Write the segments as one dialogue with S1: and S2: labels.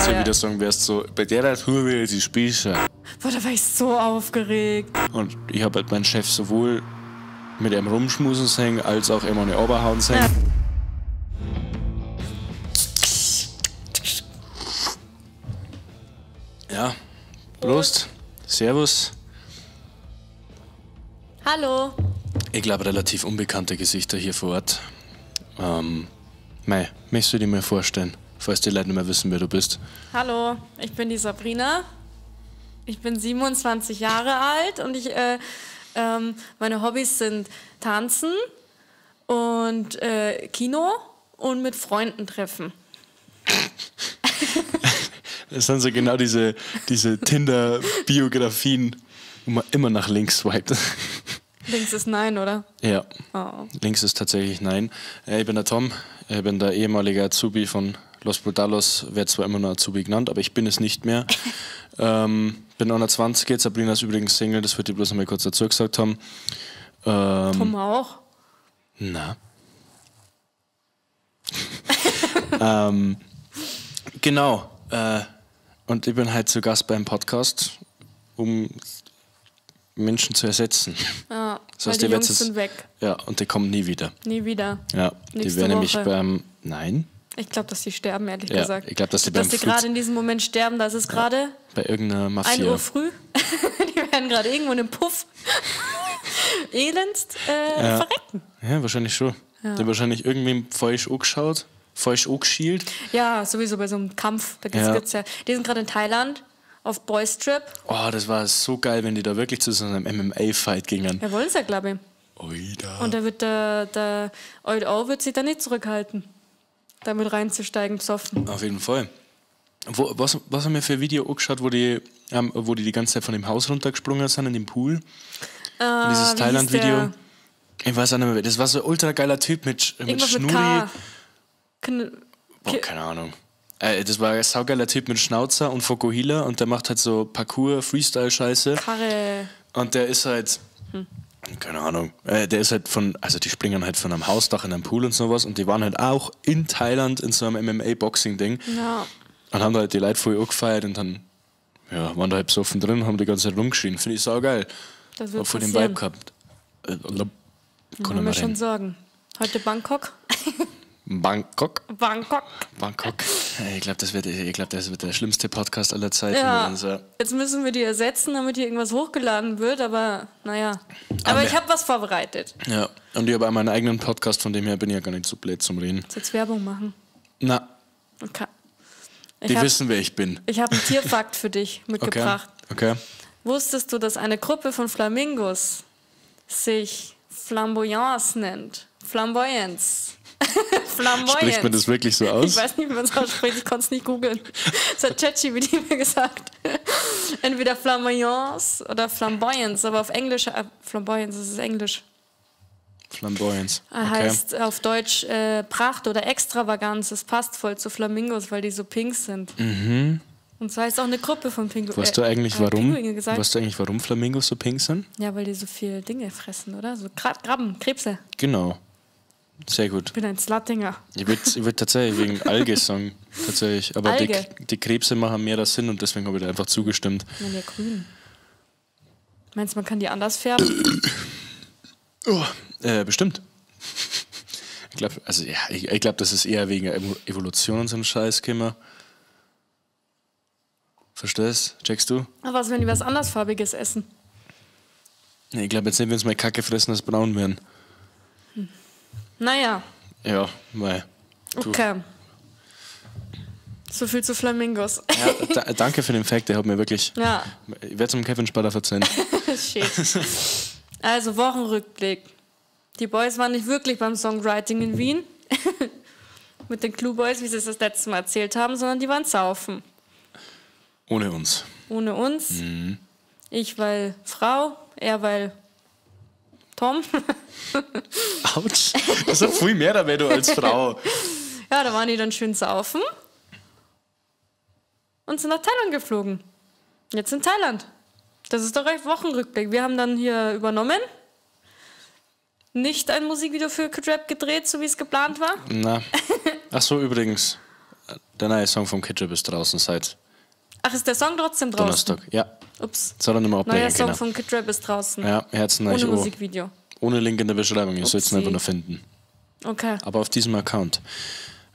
S1: du ja wieder sagen wirst, so, bei der Tour will ich die Spieße.
S2: Boah, da war ich so aufgeregt.
S1: Und ich habe halt meinen Chef sowohl mit ihm rumschmusen sehen, als auch immer eine Oberhauen sehen. Ja. Ja, Prost, Servus.
S2: Hallo.
S1: Ich glaube, relativ unbekannte Gesichter hier vor Ort. Mei, möchtest du dir mal vorstellen, falls die Leute nicht mehr wissen, wer du bist?
S2: Hallo, ich bin die Sabrina. Ich bin 27 Jahre alt und ich, meine Hobbys sind Tanzen und Kino und mit Freunden treffen.
S1: Das sind so genau diese Tinder-Biografien, wo man immer nach links swiped.
S2: Links ist Nein, oder?
S1: Ja, oh. Links ist tatsächlich Nein. Ich bin der Tom, ich bin der ehemalige Azubi von Los Brutalos, werde zwar immer noch Azubi genannt, aber ich bin es nicht mehr. Bin 21 jetzt, Sabrina ist übrigens Single, das würde ich bloß noch mal kurz dazu gesagt haben.
S2: Tom auch?
S1: Na. Genau. Und ich bin halt zu Gast beim Podcast, um Menschen zu ersetzen.
S2: Ja, das heißt, weil die Jungs sind weg.
S1: Ja, und die kommen nie wieder.
S2: Nie wieder.
S1: Ja, nächste die werden nämlich beim... Nein.
S2: Ich glaube, dass die sterben, ehrlich gesagt.
S1: Ich glaube, dass die
S2: gerade in diesem Moment sterben, das ist gerade...
S1: Bei irgendeiner Mafia.
S2: 1 Uhr früh. Die werden gerade irgendwo in einem Puff elendst verrecken.
S1: Ja, wahrscheinlich schon. Ja. Die haben wahrscheinlich irgendwem falsch angeschaut, falsch angeschielt.
S2: Ja, sowieso bei so einem Kampf. Da gibt's ja. Die sind gerade in Thailand auf Boys Trip.
S1: Oh, das war so geil, wenn die da wirklich zu so einem MMA-Fight gingen.
S2: Ja, wollen sie ja, glaube ich.
S1: Oida.
S2: Und da wird der Oid O wird sich da nicht zurückhalten, damit reinzusteigen, besoffen.
S1: Auf jeden Fall. Was haben wir für ein Video angeschaut, wo die die ganze Zeit von dem Haus runtergesprungen sind in dem Pool? Dieses Thailand-Video. Ich weiß auch nicht mehr. Das war so ein ultra geiler Typ mit Schnurri. Boah, keine Ahnung. Das war ein saugeiler Typ mit Schnauzer und Fokuhila und der macht halt so Parkour, Freestyle-Scheiße.
S2: Karre.
S1: Und der ist halt, keine Ahnung, der ist halt also die springen halt von einem Hausdach in einem Pool und sowas und die waren halt auch in Thailand in so einem MMA-Boxing-Ding.
S2: Ja.
S1: Und haben da halt die Leute voll angefeiert und dann, ja, waren da halt besoffen drin und haben die ganze Zeit rumgeschrien. Finde ich saugeil.
S2: Das wird
S1: Hab voll den Vibe gehabt.
S2: Kann mir schon sorgen. Heute Bangkok.
S1: Bangkok.
S2: Bangkok.
S1: Bangkok. Ich glaube, das wird der schlimmste Podcast aller Zeiten.
S2: Ja. Jetzt müssen wir die ersetzen, damit hier irgendwas hochgeladen wird, aber naja. Aber ich habe was vorbereitet.
S1: Ja, und ich habe auch meinen eigenen Podcast, von dem her bin ich ja gar nicht so blöd zum Reden.
S2: Willst du jetzt Werbung machen?
S1: Na.
S2: Okay.
S1: Die wissen, wer ich bin.
S2: Ich habe einen Tierfakt für dich mitgebracht.
S1: Okay.
S2: Wusstest du, dass eine Gruppe von Flamingos sich Flamboyants nennt? Flamboyants. Flamboyant.
S1: Spricht man das wirklich so aus?
S2: Ich weiß nicht, wie man es ausspricht, ich konnte es nicht googeln. Das hat ChatGPT mir gesagt. Entweder Flamboyance oder Flamboyance, aber auf Englisch, Flamboyance, das ist Englisch.
S1: Flamboyance. Okay.
S2: Heißt auf Deutsch Pracht oder Extravaganz. Das passt voll zu Flamingos, weil die so pink sind.
S1: Mhm.
S2: Und so heißt auch eine Gruppe von Pinguinen.
S1: Weißt du eigentlich, warum Flamingos so pink sind?
S2: Ja, weil die so viele Dinge fressen, oder? So Krabben, Krebse.
S1: Genau. Sehr gut.
S2: Ich bin ein Slattinger.
S1: Ich würd tatsächlich wegen Alge sagen. Tatsächlich. Aber
S2: Alge.
S1: Die Krebse machen mehr Sinn und deswegen habe ich da einfach zugestimmt.
S2: Ich meine, ja, grün. Meinst du, man kann die anders färben?
S1: Oh, bestimmt. Ich glaube, also, ja, ich glaub, das ist eher wegen Evolution und so einem Scheiß gekommen. Verstehst? Checkst du?
S2: Aber was, wenn die was andersfarbiges essen?
S1: Nee, ich glaube jetzt nicht, wenn sie mal Kacke fressen, dass braun werden.
S2: Naja.
S1: Ja, weil.
S2: Okay. So viel zu Flamingos.
S1: Ja, danke für den Fact, der hat mir wirklich.
S2: Ja.
S1: Ich werde zum Kevin Spader verzeihen.
S2: Shit. Also, Wochenrückblick. Die Boys waren nicht wirklich beim Songwriting in Wien. Mit den Clue Boys, wie sie es das letzte Mal erzählt haben, sondern die waren saufen.
S1: Ohne uns.
S2: Ohne uns.
S1: Mhm.
S2: Ich, weil Frau, er, weil Tom.
S1: Autsch. Das ist viel mehr dabei, du als Frau.
S2: Ja, da waren die dann schön saufen und sind nach Thailand geflogen. Jetzt in Thailand. Das ist doch ein Wochenrückblick. Wir haben dann hier übernommen. Nicht ein Musikvideo für Rap gedreht, so wie es geplant war.
S1: Na. Ach so, übrigens. Der neue Song vom Ketchup ist draußen seit
S2: Ach, ist der Song trotzdem draußen?
S1: Donnerstag. Ja,
S2: Ups.
S1: das hat er nicht mehr
S2: Neuer
S1: abbrechen
S2: Song
S1: können.
S2: von Kid Rap ist draußen.
S1: Ja, Herzen
S2: Ohne
S1: euch an.
S2: Musikvideo.
S1: Ohne Link in der Beschreibung, ihr sollt es
S2: Upsi.
S1: einfach nur finden.
S2: Okay.
S1: Aber auf diesem Account.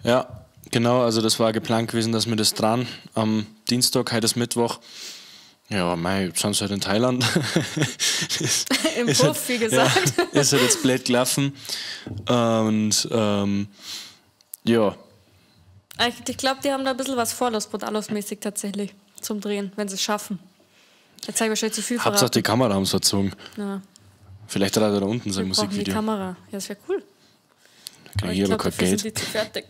S1: Ja, genau, also das war geplant gewesen, dass wir das dran am Dienstag, heute ist Mittwoch. Ja, mei, jetzt sind sie halt in Thailand.
S2: Im
S1: Ist
S2: Puff, wie gesagt.
S1: Ja, ist halt jetzt blöd gelaufen. Und ja,
S2: Ich glaube, die haben da ein bisschen was vor, Los Brutalos-mäßig tatsächlich zum Drehen, wenn sie es schaffen. Jetzt habe ich wahrscheinlich zu viel
S1: Hauptsache
S2: verraten.
S1: die Kamera haben sie verzogen.
S2: Ja,
S1: Vielleicht hat er da unten sein
S2: wir brauchen die
S1: Musikvideo.
S2: Kamera. Ja, das wäre cool.
S1: Da krieg ich
S2: ich
S1: aber
S2: glaube,
S1: kein
S2: dafür
S1: Geld.
S2: sind die zu fertig.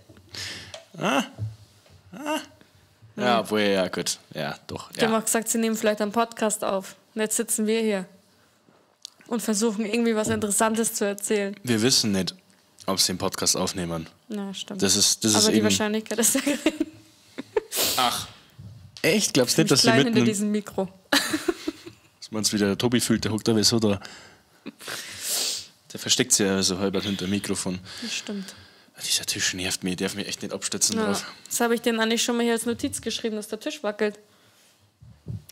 S1: Ja, obwohl, ja, gut. Ja, doch.
S2: Die haben
S1: Ja.
S2: auch gesagt, sie nehmen vielleicht einen Podcast auf. Und jetzt sitzen wir hier und versuchen irgendwie was Interessantes zu erzählen.
S1: Wir wissen nicht, ob sie den Podcast aufnehmen.
S2: Na, stimmt.
S1: Das ist
S2: Aber die
S1: eben.
S2: Wahrscheinlichkeit ist sehr gering.
S1: Ach. Echt? Glaubst du nicht, dass sie
S2: Klein
S1: mitten
S2: hinter
S1: im,
S2: diesem Mikro.
S1: Was meinst du, wie der Tobi fühlt? Der hockt da wie so da. Der versteckt sich ja so halb hinter dem Mikrofon.
S2: Das stimmt.
S1: Dieser Tisch nervt mich, ich darf mich echt nicht abstützen
S2: Ja.
S1: drauf.
S2: Das habe ich denen eigentlich schon mal hier als Notiz geschrieben, dass der Tisch wackelt.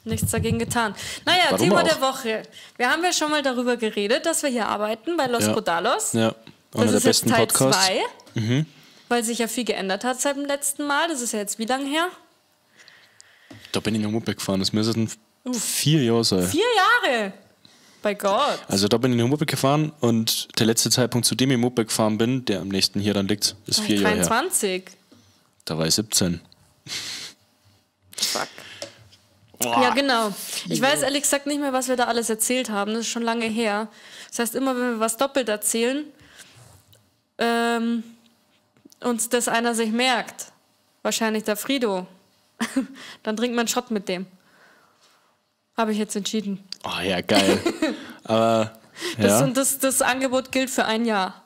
S2: Nichts dagegen getan. Naja,
S1: Warum
S2: Thema
S1: auch?
S2: der Woche. Wir haben ja schon mal darüber geredet, dass wir hier arbeiten bei Los
S1: Ja.
S2: Brutalos.
S1: Ja,
S2: Das
S1: einer der
S2: ist jetzt
S1: besten
S2: Teil
S1: Podcasts. Mhm.
S2: 2, weil sich ja viel geändert hat seit dem letzten Mal. Das ist ja jetzt wie lange her?
S1: Da bin ich noch Moped gefahren, das müssten 4 Jahre sein.
S2: 4 Jahre! Bei Gott.
S1: Also da bin ich noch Moped gefahren und der letzte Zeitpunkt, zu dem ich Moped gefahren bin, der am nächsten hier dann liegt, ist 4 Jahre her.
S2: 23.
S1: Da war ich 17.
S2: Fuck. Ja, genau. Ich weiß ehrlich gesagt nicht mehr, was wir da alles erzählt haben. Das ist schon lange her. Das heißt, immer wenn wir was doppelt erzählen, und das einer sich merkt, wahrscheinlich der Frido, dann trinkt man einen Shot mit dem. Habe ich jetzt entschieden.
S1: Oh ja, geil. Aber
S2: Das,
S1: ja.
S2: Und das Angebot gilt für ein Jahr.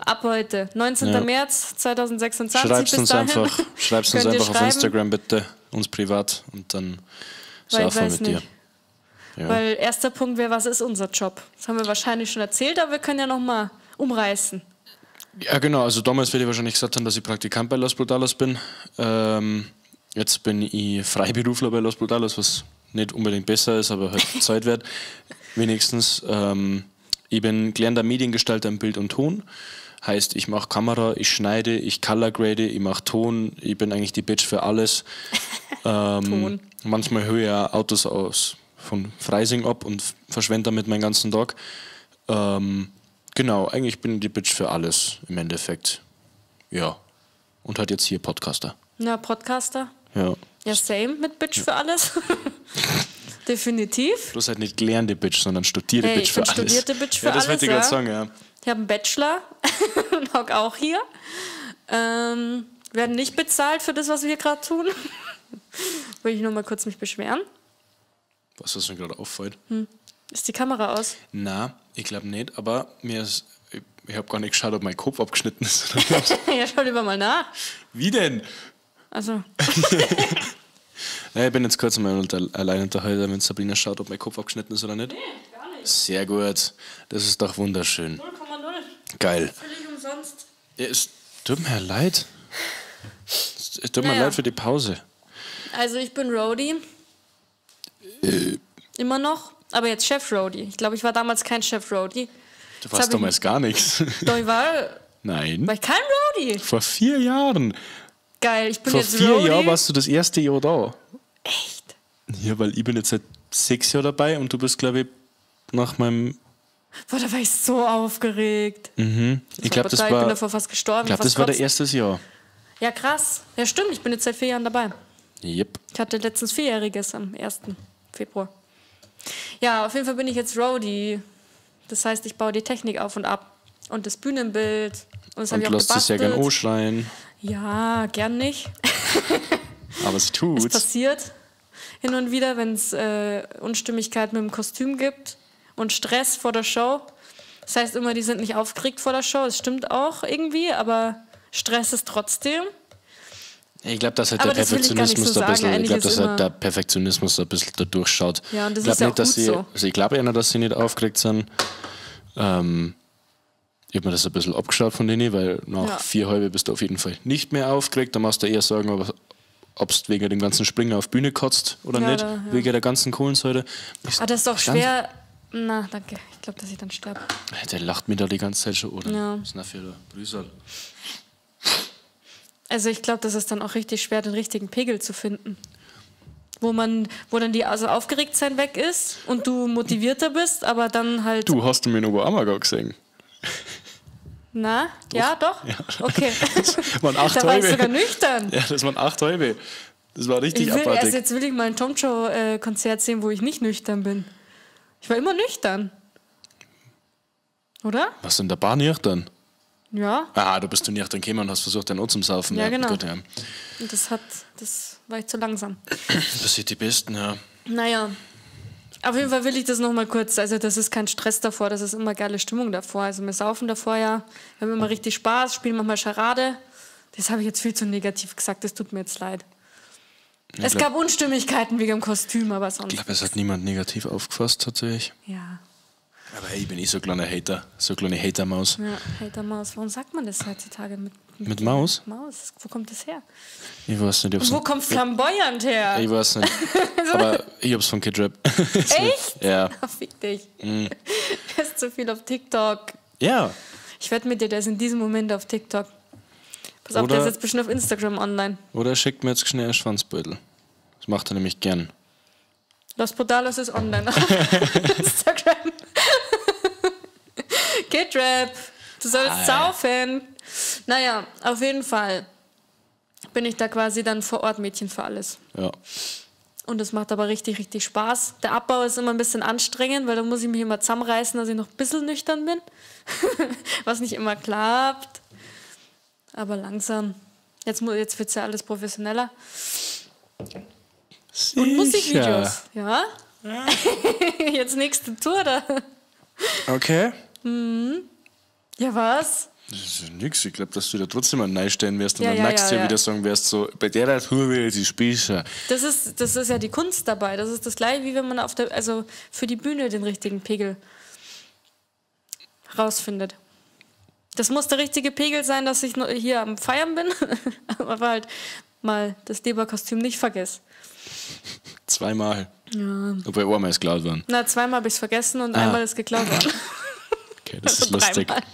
S2: Ab heute, 19.
S1: Mhm. Ja.
S2: März 2026.
S1: Schreib's
S2: bis
S1: uns
S2: dahin.
S1: einfach, schreib's uns
S2: Könnt ihr
S1: einfach auf
S2: schreiben.
S1: Instagram bitte, uns privat und dann
S2: Weil ich
S1: saufen wir
S2: weiß
S1: mit dir.
S2: nicht.
S1: Ja.
S2: Weil erster Punkt wäre, was ist unser Job? Das haben wir wahrscheinlich schon erzählt, aber wir können ja nochmal umreißen.
S1: Ja, genau. Also damals werde ich wahrscheinlich gesagt haben, dass ich Praktikant bei Los Brutalos bin. Jetzt bin ich Freiberufler bei Los Brutalos, was nicht unbedingt besser ist, aber halt Zeit wert. Wenigstens. Ich bin gelernter Mediengestalter im Bild und Ton. Heißt, ich mache Kamera, ich schneide, ich color grade, ich mache Ton. Ich bin eigentlich die Bitch für alles.
S2: Ton.
S1: Manchmal höre ich auch Autos aus von Freising ab und verschwende damit meinen ganzen Tag. Genau, eigentlich bin ich die Bitch für alles im Endeffekt. Ja. Und halt jetzt hier Podcaster.
S2: Na, Podcaster.
S1: Ja.
S2: Ja, same mit Bitch für alles. Definitiv.
S1: Bloß halt nicht gelernte Bitch, sondern studierte
S2: Hey,
S1: Bitch
S2: ich
S1: für
S2: bin
S1: alles.
S2: studierte Bitch für
S1: ja, das wollte ich
S2: alles,
S1: gerade
S2: ja.
S1: sagen, ja.
S2: Ich habe einen Bachelor und hock auch hier. Werden nicht bezahlt für das, was wir hier gerade tun. Will ich nur mal kurz mich beschweren.
S1: Was, was mir gerade auffällt?
S2: Ist die Kamera aus?
S1: Na, ich glaube nicht, aber mir ist. Ich habe gar nicht geschaut, ob mein Kopf abgeschnitten ist. oder nicht.
S2: Ja, schau lieber mal nach.
S1: Wie denn?
S2: Also,
S1: Ja, ich bin jetzt kurz mal allein unterhalten, wenn Sabrina schaut, ob mein Kopf abgeschnitten ist oder nicht.
S2: Nee, gar nicht.
S1: Sehr gut. Das ist doch wunderschön.
S2: 0,0.
S1: Geil.
S2: Völlig umsonst.
S1: Ja, es tut mir leid. Es tut mir
S2: Naja.
S1: leid für die Pause.
S2: Also ich bin Roadie. Immer noch. Aber jetzt Chef-Roadie. Ich glaube, ich war damals kein Chef-Roadie.
S1: Du
S2: hab
S1: warst
S2: ich-
S1: damals gar nichts.
S2: Doch, ich war,
S1: Nein.
S2: war ich kein Roadie.
S1: Vor 4 Jahren.
S2: Geil, ich bin
S1: Vor
S2: jetzt
S1: 4
S2: Roadie.
S1: Jahren warst du das erste Jahr da.
S2: Echt?
S1: Ja, weil ich bin jetzt seit 6 Jahren dabei und du bist, glaube ich, nach meinem.
S2: Boah, da war ich so aufgeregt.
S1: Ich glaube, das
S2: brutal. Ich bin
S1: war.
S2: davor fast gestorben.
S1: Ich glaube,
S2: fast
S1: das war der
S2: kotzt.
S1: erste Jahr.
S2: Ja, krass. Ja, stimmt. Ich bin jetzt seit 4 Jahren dabei.
S1: Yep.
S2: Ich hatte letztens 4-Jähriges am 1. Februar. Ja, auf jeden Fall bin ich jetzt Roadie. Das heißt, ich baue die Technik auf und ab. Und das Bühnenbild. Und das habe
S1: Und
S2: ich auch
S1: lässt es sehr
S2: gebastelt.
S1: gern anschreien.
S2: Ja, gern nicht.
S1: Aber sie
S2: Es
S1: tut's.
S2: passiert hin und wieder, wenn es Unstimmigkeit mit dem Kostüm gibt und Stress vor der Show. Das heißt immer, die sind nicht aufgeregt vor der Show. Das stimmt auch irgendwie, aber Stress ist trotzdem.
S1: Ich glaube, dass halt
S2: Aber
S1: der
S2: das will ich gar nicht
S1: Perfektionismus
S2: so
S1: da ein
S2: sagen.
S1: bisschen, ich
S2: Eigentlich
S1: glaube,
S2: ist
S1: dass
S2: immer-
S1: halt der Perfektionismus da ein bisschen da durchschaut.
S2: Ja, und das
S1: ich glaub
S2: ist ja
S1: nicht,
S2: auch
S1: dass
S2: gut
S1: sie,
S2: so.
S1: Also ich glaube eher, dass sie nicht aufgeregt sind. Ich habe mir das ein bisschen abgeschaut von denen, weil nach 4 halbe bist du auf jeden Fall nicht mehr aufgeregt. Da machst du eher Sorgen, ob du wegen dem ganzen Springer auf Bühne kotzt oder nicht, wegen der ganzen Kohlensäure.
S2: Ah, das ist doch schwer. Na, danke. Ich glaub, dass ich dann sterbe.
S1: Der lacht mir da die ganze Zeit schon, oder? Was ist denn das für ein Brüsal?
S2: Also ich glaub, das ist dann auch richtig schwer, den richtigen Pegel zu finden. Wo dann die also aufgeregt sein weg ist und du motivierter bist, aber dann halt...
S1: Du, hast du mir in Oberammergau gesehen?
S2: Na?
S1: Doch.
S2: Ja, doch?
S1: Ja.
S2: Okay.
S1: Das waren 8
S2: Da war ich
S1: halbe.
S2: sogar nüchtern.
S1: Ja, das waren 8 halbe. Das war richtig abartig.
S2: Also jetzt will ich mal ein Tomcho-Konzert sehen, wo ich nicht nüchtern bin. Ich war immer nüchtern. Oder?
S1: Warst du in der Bar nüchtern?
S2: Ja.
S1: Ah, du bist du nüchtern gekommen und hast versucht, dein Ohr zum Saufen.
S2: Ja,
S1: Ja,
S2: genau.
S1: Gut, ja.
S2: Und das war ich zu langsam.
S1: Das sind die Besten, ja.
S2: Naja. Auf jeden Fall will ich das nochmal kurz, also das ist kein Stress davor, das ist immer geile Stimmung davor. Also wir saufen davor ja, wir haben immer richtig Spaß, spielen manchmal Charade. Das habe ich jetzt viel zu negativ gesagt, das tut mir jetzt leid.
S1: Ich
S2: Es
S1: glaub
S2: gab Unstimmigkeiten wegen dem Kostüm, aber sonst.
S1: Ich glaub, es hat niemand negativ aufgefasst, tatsächlich.
S2: Ja.
S1: Aber hey, ich bin eh so ein kleiner Hater, so eine kleine Hater-Maus.
S2: Ja, Hater-Maus. Warum sagt man das heutzutage mit
S1: Mit Maus?
S2: Maus? Wo kommt das her?
S1: Ich weiß nicht, ich hab's
S2: Wo kommt flamboyant her?
S1: Ich weiß nicht. Aber ich hab's von Kid Rap.
S2: Echt?
S1: Ja.
S2: Ach, fick dich. Du hast zu viel auf TikTok.
S1: Ja.
S2: Ich wette mit dir, der ist in diesem Moment auf TikTok. Pass auf, der ist jetzt bestimmt auf Instagram online.
S1: Oder er schickt mir jetzt schnell einen Schwanzbeutel. Das macht er nämlich gern.
S2: Los Podalos ist online auf Instagram. Kid Rap, du sollst
S1: Hi.
S2: saufen. Naja, auf jeden Fall bin ich da quasi dann vor Ort Mädchen für alles.
S1: Ja.
S2: Und es macht aber richtig, richtig Spaß. Der Abbau ist immer ein bisschen anstrengend, weil da muss ich mich immer zusammenreißen, dass ich noch ein bisschen nüchtern bin. Was nicht immer klappt. Aber langsam. Jetzt wird's ja alles professioneller.
S1: Sicher.
S2: Und Musikvideos. Ja? Ja. Jetzt nächste Tour da.
S1: Okay.
S2: Ja, was?
S1: Das ist ja nix. Ich glaub, dass du da trotzdem mal neistellen wirst und
S2: Ja,
S1: dann
S2: ja,
S1: nächstes
S2: ja,
S1: Jahr
S2: ja.
S1: wieder sagen wirst, so, bei der Tour will ich die Spießer.
S2: Das ist ja die Kunst dabei. Das ist das Gleiche, wie wenn man für die Bühne den richtigen Pegel rausfindet. Das muss der richtige Pegel sein, dass ich hier am Feiern bin, aber halt mal das Leberkostüm nicht vergesse.
S1: Zweimal.
S2: Ja.
S1: Obwohl einmal ist geklaut worden.
S2: Na, zweimal hab ich's vergessen und einmal ist geklaut worden.
S1: Okay, das
S2: Also
S1: ist lustig.
S2: dreimal.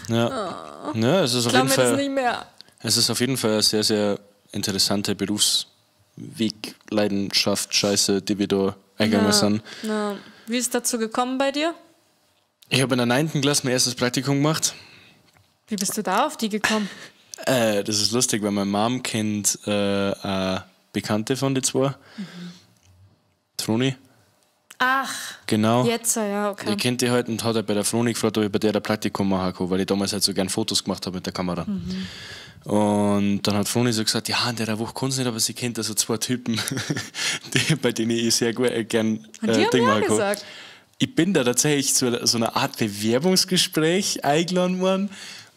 S1: Ja. Ja, es ist auf
S2: Klau
S1: jeden
S2: mir das
S1: Fall
S2: nicht mehr.
S1: Es ist auf jeden Fall eine sehr, sehr interessante Berufsweg, Leidenschaft, Scheiße, die wir da eingegangen sind.
S2: Ja. Wie ist es dazu gekommen bei dir?
S1: Ich habe in der 9. Klasse mein erstes Praktikum gemacht.
S2: Wie bist du da auf die gekommen?
S1: Das ist lustig, weil meine Mom kennt eine Bekannte von den zwei. Froni.
S2: Ach,
S1: Genau.
S2: Jetzt, ja, okay.
S1: Ich kennt die halt und hat halt bei der Froni gefragt, ob ich bei der ein Praktikum machen kann, weil ich damals halt so gern Fotos gemacht habe mit der Kamera. Und dann hat Froni so gesagt, ja, in der Woche kann sie nicht, aber sie kennt da so zwei Typen, bei denen ich sehr gut, gern,
S2: Und die haben
S1: Ding
S2: ja
S1: machen kann.
S2: gesagt.
S1: Ich bin da tatsächlich zu so einer Art Bewerbungsgespräch eingeladen worden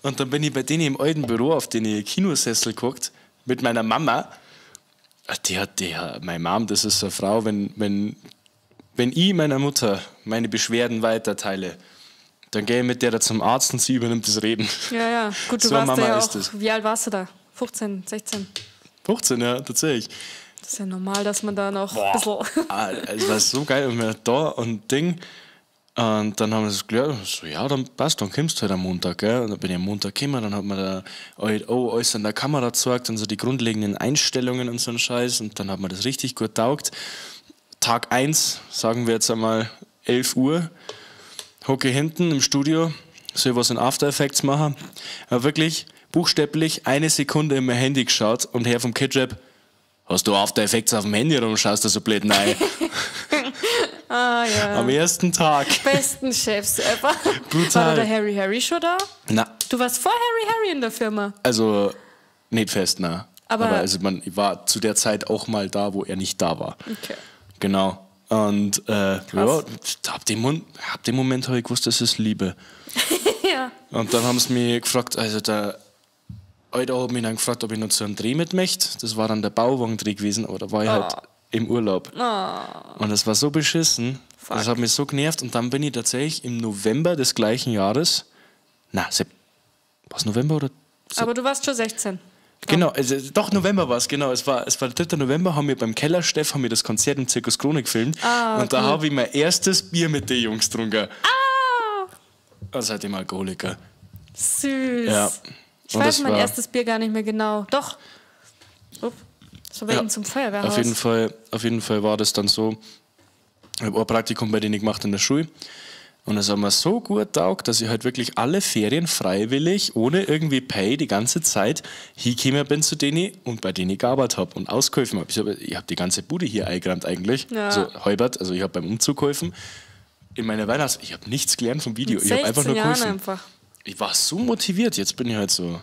S1: und dann bin ich bei denen im alten Büro auf den Kinosessel geguckt mit meiner Mama. Ach, meine Mom, das ist so eine Frau, wenn ich meiner Mutter meine Beschwerden weiterteile, dann gehe ich mit der da zum Arzt und sie übernimmt das Reden.
S2: Ja, ja. Gut, du
S1: So
S2: warst da
S1: Mama
S2: ja
S1: ist
S2: auch,
S1: das.
S2: Wie alt warst du da? 15, 16?
S1: 15, ja, tatsächlich.
S2: Das ist ja normal, dass man da noch
S1: Boah.
S2: ein bisschen...
S1: Ah, es war so geil und wir da und Ding. Und dann haben wir das gelernt, so, ja, dann passt, dann kommst du halt am Montag, gell? Und dann bin ich am Montag gekommen, dann hat man da halt, oh, alles an der Kamera gezeigt und so die grundlegenden Einstellungen und so einen Scheiß. Und dann hat man das richtig gut taugt. Tag 1, sagen wir jetzt einmal 11 Uhr, hocke hinten im Studio, soll was in After Effects machen. Aber wirklich buchstäblich eine Sekunde in mein Handy geschaut und her vom Kid Rap, hast du After Effects auf dem Handy rum, schaust du so blöd rein.
S2: Ah, ja.
S1: Am ersten Tag.
S2: Besten Chefs ever.
S1: Brutal.
S2: War da der Harry Harry schon da?
S1: Na.
S2: Du warst vor Harry Harry in der Firma.
S1: Also, nicht fest, na.
S2: Aber
S1: Aber ich war zu der Zeit auch mal da, wo er nicht da war.
S2: Okay.
S1: Genau. Und ja, ab dem Moment habe ich gewusst, das ist Liebe.
S2: Ja.
S1: Und dann haben sie mich gefragt, also der Alter hat mich dann gefragt, ob ich noch zu einem Dreh mit möchte. Das war dann der Bauwagendreh gewesen, aber da war ich halt im Urlaub.
S2: Oh.
S1: Und das war so beschissen.
S2: Fuck.
S1: Das hat mich so genervt. Und dann bin ich tatsächlich im November des gleichen Jahres Na, was November oder?
S2: Aber du warst schon 16.
S1: Genau, also, doch, November war es, genau. Es war der 3. November, haben wir beim Keller Steff haben wir das Konzert im Zirkus Krone gefilmt.
S2: Ah,
S1: und da
S2: cool.
S1: habe ich mein erstes Bier mit den Jungs getrunken.
S2: Ah!
S1: Und seitdem Alkoholiker.
S2: Süß.
S1: Ja.
S2: Ich
S1: Und
S2: weiß
S1: das
S2: mein
S1: war-
S2: erstes Bier gar nicht mehr genau. Doch. Upp. Das war bei
S1: Ja.
S2: ihm zum Feuerwehrhaus.
S1: Auf jeden Fall war das dann so, ich habe ein Praktikum bei denen gemacht in der Schule. Und das hat mir so gut taugt, dass ich halt wirklich alle Ferien freiwillig, ohne irgendwie Pay, die ganze Zeit hingekommen bin zu denen und bei denen gearbeitet habe und ausgeholfen habe. Ich hab die ganze Bude hier eingeräumt eigentlich.
S2: Ja.
S1: So halbert, also ich habe beim Umzug geholfen. In meiner Weihnachts... Ich habe nichts gelernt vom Video,
S2: Mit
S1: ich habe einfach
S2: 16
S1: nur
S2: Jahren
S1: geholfen.
S2: einfach.
S1: Ich war so motiviert, jetzt bin ich halt so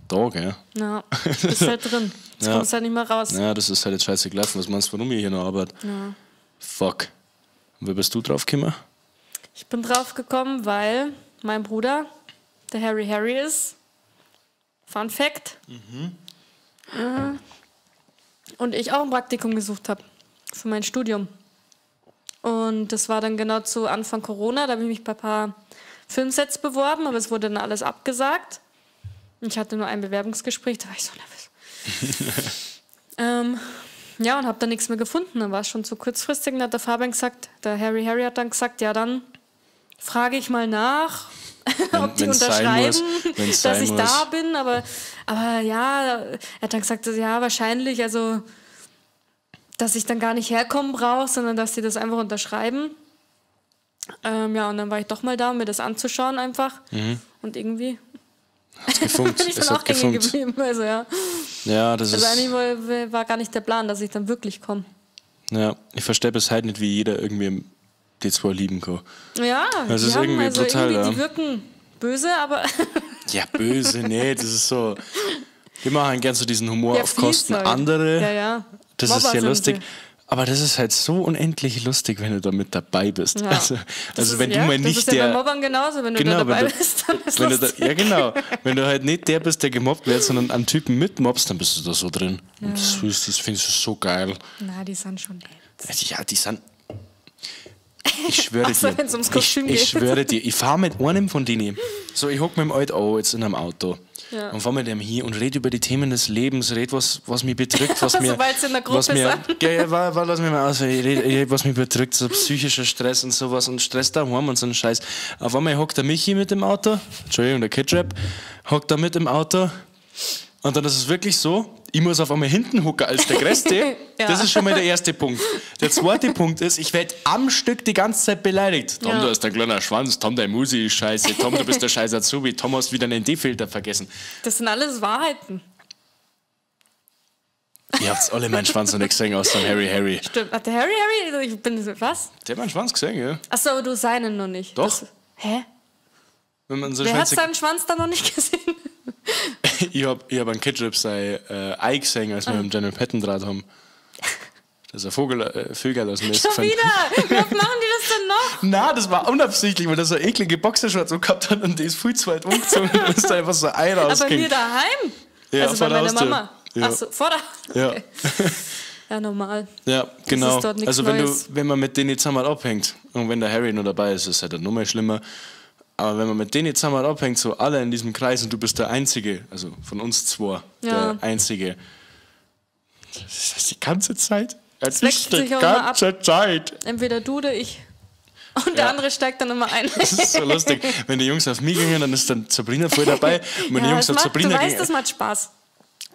S1: da, gell?
S2: Ja, bist halt drin. Jetzt
S1: Ja.
S2: kommst du halt nicht mehr raus.
S1: Ja, das ist halt jetzt scheiße gelaufen. Was meinst du, warum ich hier noch arbeite?
S2: Ja.
S1: Fuck. Und wie bist du drauf gekommen?
S2: Ich bin drauf gekommen, weil mein Bruder, der Harry Harry ist. Fun Fact. Und ich auch ein Praktikum gesucht habe für mein Studium. Und das war dann genau zu Anfang Corona. Da habe ich mich bei ein paar Filmsets beworben, aber es wurde dann alles abgesagt. Und ich hatte nur ein Bewerbungsgespräch, da war ich so nervös. Ja, und habe dann nichts mehr gefunden. Dann war es schon zu kurzfristig. Und dann hat der Fabian gesagt, der Harry Harry hat dann gesagt, ja, dann frage ich mal nach, ob die
S1: wenn's sein
S2: unterschreiben,
S1: muss, wenn's
S2: dass
S1: sein
S2: ich
S1: muss.
S2: da bin. Aber ja, er hat dann gesagt, ja, wahrscheinlich, also, dass ich dann gar nicht herkommen brauche, sondern dass die das einfach unterschreiben. Ja, und dann war ich doch mal da, um mir das anzuschauen einfach. Und irgendwie
S1: Hat's gefunkt.
S2: bin ich
S1: Mhm. Es
S2: dann
S1: hat
S2: auch hängen
S1: gefunkt.
S2: geblieben. Also, ja.
S1: Ja, das
S2: Also
S1: ist.
S2: eigentlich war gar nicht der Plan, dass ich dann wirklich komme.
S1: Ja, ich verstehe bis heute nicht, wie jeder irgendwie die zwei lieben kann.
S2: Ja,
S1: Das
S2: die
S1: ist
S2: haben
S1: irgendwie
S2: also
S1: brutal,
S2: irgendwie,
S1: ja.
S2: die wirken böse, aber
S1: Ja, böse, nee, das ist so. Wir machen gern so diesen Humor
S2: ja,
S1: auf
S2: fies
S1: Kosten
S2: halt.
S1: andere.
S2: Ja, ja.
S1: Das
S2: Mobber
S1: ist sehr
S2: sind
S1: lustig.
S2: sie.
S1: Aber das ist halt so unendlich lustig, wenn du da mit dabei bist.
S2: Ja.
S1: Also,
S2: Das
S1: also
S2: ist,
S1: wenn du
S2: ja,
S1: mal nicht
S2: das ist ja
S1: der.
S2: bei Mobbern genauso, wenn du
S1: Genau,
S2: da dabei
S1: wenn du-
S2: bist, dann ist
S1: Wenn du da,
S2: lustig.
S1: ja, genau. Wenn du halt nicht der bist, der gemobbt wird, sondern an Typen mitmobst, dann bist du da so drin. Und das findest du so geil.
S2: Na, die sind schon nett.
S1: Ja, die sind. Ich schwöre
S2: Außer
S1: dir.
S2: wenn's ums Kostüm
S1: ich
S2: geht.
S1: schwöre dir, ich fahre mit einem von denen. So, ich hock mit dem Alt auch jetzt in einem Auto.
S2: Ja.
S1: Und fahr mit dem hier und red über die Themen des Lebens, red, was mich bedrückt, was mir.
S2: Sobald sie in der Gruppe
S1: was mir,
S2: sind.
S1: Ja, ja, war, lass mich mal aus. Ich red, was mich bedrückt, so psychischer Stress und sowas und Stress daheim und so ein Scheiß. Auf einmal hockt der Michi mit dem Auto, Entschuldigung, der Kidrap, hockt da mit im Auto. Und dann ist es wirklich so, ich muss auf einmal hinten hocken als der Größte.
S2: Ja.
S1: Das ist schon mal der erste Punkt. Der zweite Punkt ist, ich werde am Stück die ganze Zeit beleidigt. Tom,
S2: Ja.
S1: du hast ein kleiner Schwanz, Tom, dein Musi ist scheiße, Tom, du bist der scheiß Azubi, Tom, hast wieder einen ND-Filter vergessen.
S2: Das sind alles Wahrheiten.
S1: Ihr habt alle meinen Schwanz noch nicht gesehen, außer dem Harry Harry.
S2: Stimmt. Hat der Harry Harry? Ich bin so, was?
S1: Der hat meinen Schwanz gesehen, ja.
S2: Achso, aber du seinen noch nicht.
S1: Doch.
S2: Das, hä?
S1: Wenn man so
S2: Wer hat
S1: Schwänze.
S2: seinen Schwanz dann noch nicht gesehen?
S1: Ich hab einen Kidrap sein Ei gesehen, als wir
S2: Ah.
S1: mit dem General Patton draht haben. Da ist ein Vogel, Vögel aus dem Nest
S2: Schon
S1: gefallen.
S2: wieder! Wie oft machen die das denn noch?
S1: Na, das war unabsichtlich, weil das so eine eklige Boxershorts gehabt hat und die ist viel zu weit umgezogen und ist da einfach so ein Ei
S2: Aber
S1: rausgegangen.
S2: hier daheim?
S1: Ja,
S2: also
S1: vor
S2: bei
S1: der
S2: meiner
S1: Haustür.
S2: Mama.
S1: Ja.
S2: Ach so, vor der.
S1: Ja.
S2: Okay. Ja, normal.
S1: Ja, genau.
S2: ist dort nichts
S1: Also wenn
S2: Neues.
S1: du, wenn man mit denen zusammen abhängt und wenn der Harry nur dabei ist, ist halt dann noch mal schlimmer. Aber wenn man mit denen zusammen abhängt, so alle in diesem Kreis und du bist der Einzige, also von uns zwei,
S2: Ja.
S1: der Einzige. Das ist die ganze Zeit. Das
S2: wechselt
S1: ist die
S2: sich auch immer ab.
S1: ganze Zeit.
S2: Entweder du oder ich. Und der
S1: Ja.
S2: andere steigt dann immer ein.
S1: Das ist so lustig. Wenn die Jungs auf mich gingen, dann ist dann Sabrina voll dabei. Und wenn die
S2: Ja,
S1: Jungs
S2: es
S1: auf
S2: macht,
S1: Sabrina
S2: du weißt,
S1: gingen,
S2: das macht Spaß.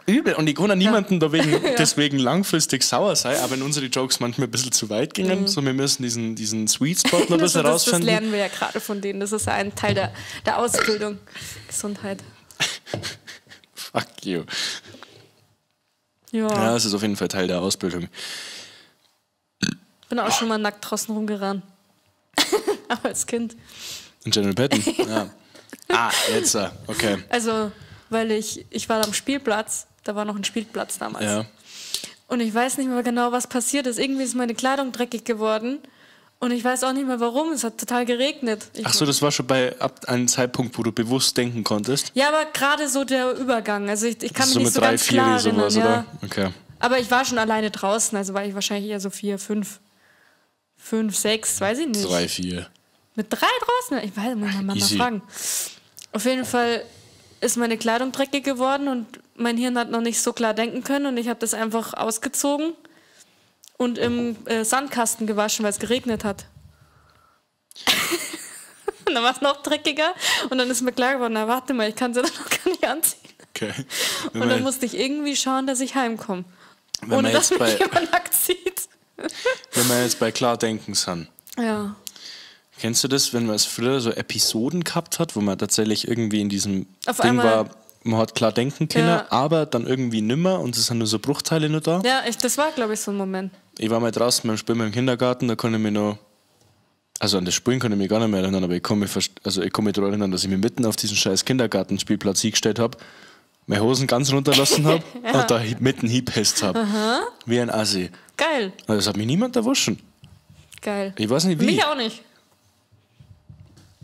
S1: übel. Und ich kann auch niemanden deswegen langfristig sauer sein, aber wenn unsere Jokes manchmal ein bisschen zu weit gingen, so wir müssen diesen Sweet Spot noch ein
S2: Mhm. Das,
S1: bisschen
S2: das, das
S1: rausfinden.
S2: lernen wir ja gerade von denen. Das ist ja ein Teil der Ausbildung. Gesundheit.
S1: Fuck you.
S2: Ja.
S1: Ja, es ist auf jeden Fall Teil der Ausbildung.
S2: Bin auch schon mal nackt draußen rumgerannt. Aber als Kind.
S1: In General Patton. Ja. Ah, jetzt. Okay.
S2: Also, weil ich war am Spielplatz. Da war noch ein Spielplatz damals.
S1: Ja.
S2: Und ich weiß nicht mehr genau, was passiert ist. Irgendwie ist meine Kleidung dreckig geworden. Und ich weiß auch nicht mehr warum. Es hat total geregnet. Ich,
S1: Ach so, das war schon bei ab einem Zeitpunkt, wo du bewusst denken konntest.
S2: Ja, aber gerade so der Übergang. Also ich kann mich
S1: so
S2: nicht
S1: mit
S2: so
S1: drei,
S2: ganz
S1: vier
S2: klar
S1: sowas,
S2: erinnern. Ja.
S1: oder? Okay.
S2: Aber ich war schon alleine draußen, also war ich wahrscheinlich eher so 4, 5, 5, 6, weiß ich nicht.
S1: 3, 4.
S2: Mit 3 draußen? Ich weiß, muss ich meine Mama
S1: Easy.
S2: fragen. Auf jeden Fall ist meine Kleidung dreckig geworden und mein Hirn hat noch nicht so klar denken können und ich habe das einfach ausgezogen und im Sandkasten gewaschen, weil es geregnet hat. Und dann war es noch dreckiger und dann ist mir klar geworden, na warte mal, ich kann sie dann noch gar nicht anziehen.
S1: Okay.
S2: Und dann musste ich irgendwie schauen, dass ich heimkomme. Ohne dass mich jemand nackt sieht.
S1: Wenn wir jetzt bei Klardenken sind.
S2: Ja.
S1: Kennst du das, wenn man es früher so Episoden gehabt hat, wo man tatsächlich irgendwie in diesem
S2: Auf
S1: Ding
S2: einmal
S1: war, man hat klar denken können,
S2: Ja.
S1: aber dann irgendwie nimmer und es sind nur so Bruchteile nur da?
S2: Ja, das war, glaube ich, so ein Moment.
S1: Ich war mal draußen beim Spielen im Kindergarten, da konnte ich mich noch, also an das Spielen konnte ich mich gar nicht mehr erinnern, aber ich kann mich, daran erinnern, dass ich mich mitten auf diesen scheiß Kindergartenspielplatz hingestellt habe, meine Hosen ganz runterlassen habe
S2: Ja.
S1: und da mitten hingepisst habe. Wie ein Assi.
S2: Geil,
S1: Also das hat mich niemand erwischen.
S2: geil.
S1: Ich weiß nicht wie.
S2: Mich auch nicht.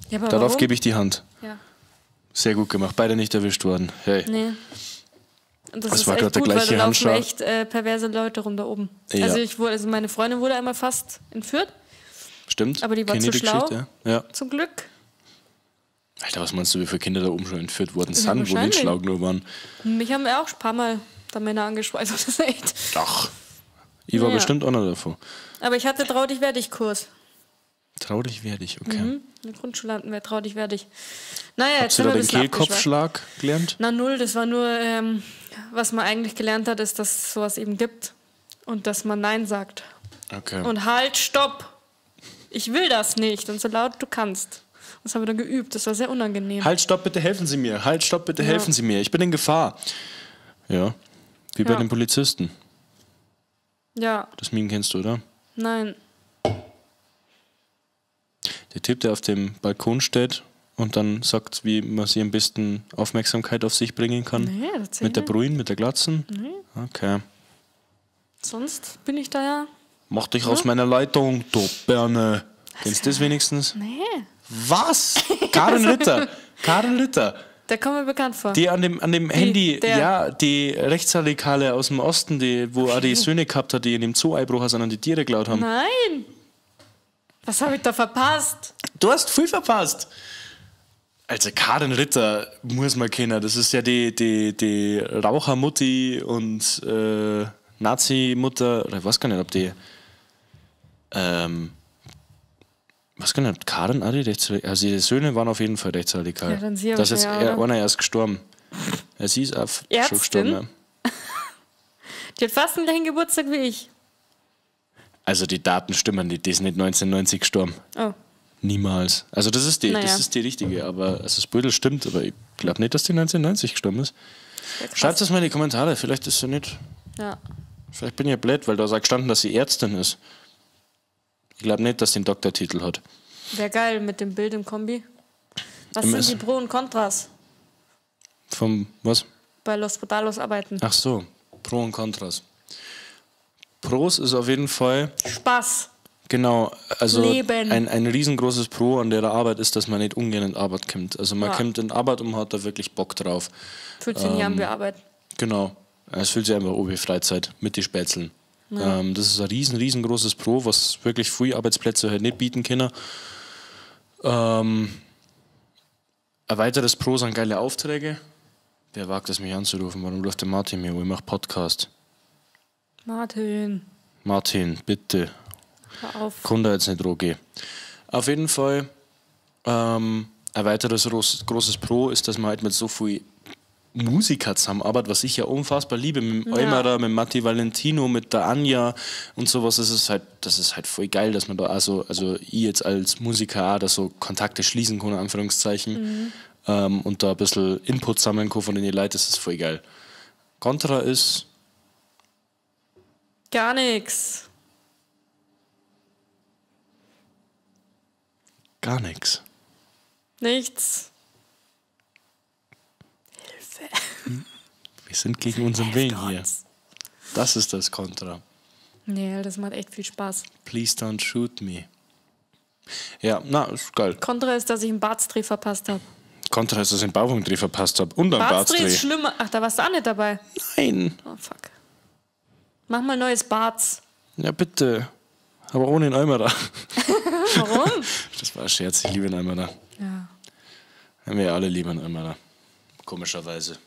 S2: Ja, aber
S1: Darauf
S2: warum?
S1: gebe ich die Hand.
S2: Ja.
S1: Sehr gut gemacht. Beide nicht erwischt worden. Hey.
S2: Nee. Und das
S1: Das
S2: ist
S1: war
S2: echt
S1: grad der
S2: gut, weil
S1: gleiche
S2: da laufen
S1: Handschlag.
S2: echt perverse Leute rum da oben.
S1: Ja.
S2: Also meine Freundin wurde einmal fast entführt,
S1: Stimmt.
S2: Aber die war
S1: Kenn
S2: zu
S1: ich die
S2: schlau.
S1: Geschichte, ja. Ja.
S2: zum Glück.
S1: Alter, was meinst du, wie viele Kinder da oben schon entführt worden
S2: Ja,
S1: sind, wo nicht
S2: wahrscheinlich.
S1: schlau genug waren?
S2: Mich haben ja auch ein paar Mal da Männer angesprochen. Also das ist echt.
S1: Ach. Ich war
S2: Ja.
S1: bestimmt auch noch davor.
S2: Aber ich hatte Trau dich, werd dich Kurs.
S1: Trau dich, werd ich, okay.
S2: In der Grundschule hatten wir Trau dich, werd dich. Naja, jetzt
S1: Hast du
S2: sind
S1: da
S2: wir ein
S1: den
S2: bisschen abgeschweift.
S1: Kehlkopfschlag gelernt?
S2: Na null, das war nur, was man eigentlich gelernt hat, ist, dass es sowas eben gibt und dass man Nein sagt.
S1: Okay.
S2: Und halt, stopp! Ich will das nicht. Und so laut du kannst. Das haben wir dann geübt. Das war sehr unangenehm.
S1: Halt, stopp, bitte helfen Sie mir. Halt, stopp, bitte
S2: Ja.
S1: helfen Sie mir. Ich bin in Gefahr. Ja. Wie bei
S2: Ja.
S1: den Polizisten.
S2: Ja,
S1: Das Meme kennst du, oder?
S2: nein.
S1: Der Typ, der auf dem Balkon steht und dann sagt, wie man sie am besten Aufmerksamkeit auf sich bringen kann.
S2: Nee, tatsächlich.
S1: Mit der Brühen, mit der Glatzen?
S2: Nee.
S1: Okay.
S2: Sonst bin ich da ja.
S1: Mach dich aus meiner Leitung, du Birne. Kennst du das wenigstens?
S2: Nee.
S1: Was? Karin Ritter. Karin Ritter.
S2: Der kommt mir bekannt vor.
S1: Die an dem Handy,
S2: der.
S1: ja, die Rechtsradikale aus dem Osten, die, wo auch die Söhne gehabt hat, die in dem Zoo eingebrochen sind und die Tiere geklaut haben.
S2: Nein! Was habe ich da verpasst?
S1: Du hast viel verpasst. Also Karin Ritter muss man kennen. Das ist ja die Rauchermutti und Nazi-Mutter, oder ich weiß gar nicht, ob die weiß gar nicht, ob Karin auch die Rechtsradikale, also ihre Söhne waren auf jeden Fall rechtsradikal.
S2: Ja, dann sie
S1: Das ist jetzt
S2: wahrscheinlich auch, oder?
S1: einer erst gestorben. Ja, sie ist auch schon
S2: Ärztin?
S1: gestorben. Ja.
S2: Die hat fast den gleichen Geburtstag wie ich.
S1: Also die Daten stimmen nicht, die ist nicht 1990 gestorben.
S2: Oh.
S1: Niemals. Also das ist die,
S2: Naja.
S1: das ist die richtige, aber also das Beutel stimmt, aber ich glaube nicht, dass die 1990 gestorben ist.
S2: Wär krass.
S1: Schreibt es mal in die Kommentare, vielleicht ist sie nicht.
S2: Ja.
S1: Vielleicht bin ich ja blöd, weil da ist auch gestanden, dass sie Ärztin ist. Ich glaube nicht, dass sie den Doktortitel hat.
S2: Wäre geil mit dem Bild im Kombi. Was
S1: Im
S2: sind
S1: S-
S2: die Pro und Kontras
S1: Vom was?
S2: bei Los Potalos arbeiten?
S1: Ach so, Pro und Kontras. Pros ist auf jeden Fall,
S2: Spaß.
S1: genau, also
S2: Leben.
S1: ein riesengroßes Pro an der Arbeit ist, dass man nicht ungern in Arbeit kommt. Also man
S2: Ja.
S1: kommt in Arbeit und hat da wirklich Bock drauf.
S2: Fühlt sich nicht an wie Arbeit.
S1: Genau. Es fühlt sich einfach an wie Freizeit mit den Spätzeln. Das ist ein riesengroßes Pro, was wirklich viele Arbeitsplätze halt nicht bieten können. Ein weiteres Pro sind geile Aufträge. Wer wagt es, mich anzurufen? Warum ruft der Martin mir? Ich mache Podcast.
S2: Martin,
S1: Martin, bitte.
S2: hör auf.
S1: Kann da jetzt nicht gehen. Auf jeden Fall, ein weiteres großes Pro ist, dass man halt mit so viel Musiker zusammenarbeitet, was ich ja unfassbar liebe, mit dem
S2: Ja.
S1: Eumerer, mit Matti Valentino, mit der Anja und sowas, das ist halt voll geil, dass man da also ich jetzt als Musiker auch da so Kontakte schließen kann, in Anführungszeichen, und da ein bisschen Input sammeln kann von den Leuten, das ist voll geil. Kontra ist
S2: Gar nichts.
S1: gar nichts.
S2: Nichts. Hilfe.
S1: Wir sind gegen unseren Willen hier.
S2: Uns.
S1: Das ist das Kontra.
S2: Nee, das macht echt viel Spaß.
S1: Please don't shoot me. Ja, na, ist geil.
S2: Kontra ist, dass ich einen Bartzdreh verpasst habe.
S1: Kontra ist, dass ich einen Bauwagendreh verpasst habe. Und einen
S2: Bartzdreh
S1: Bartzdreh.
S2: ist schlimmer. Ach, da warst du auch nicht dabei.
S1: Nein.
S2: Oh, fuck. Mach mal neues Barts.
S1: Ja, bitte. Aber ohne den Eimerer.
S2: Warum?
S1: Das war ein Scherz, ich liebe den Eimerer.
S2: Ja.
S1: Haben wir alle lieber einen Alter. Komischerweise.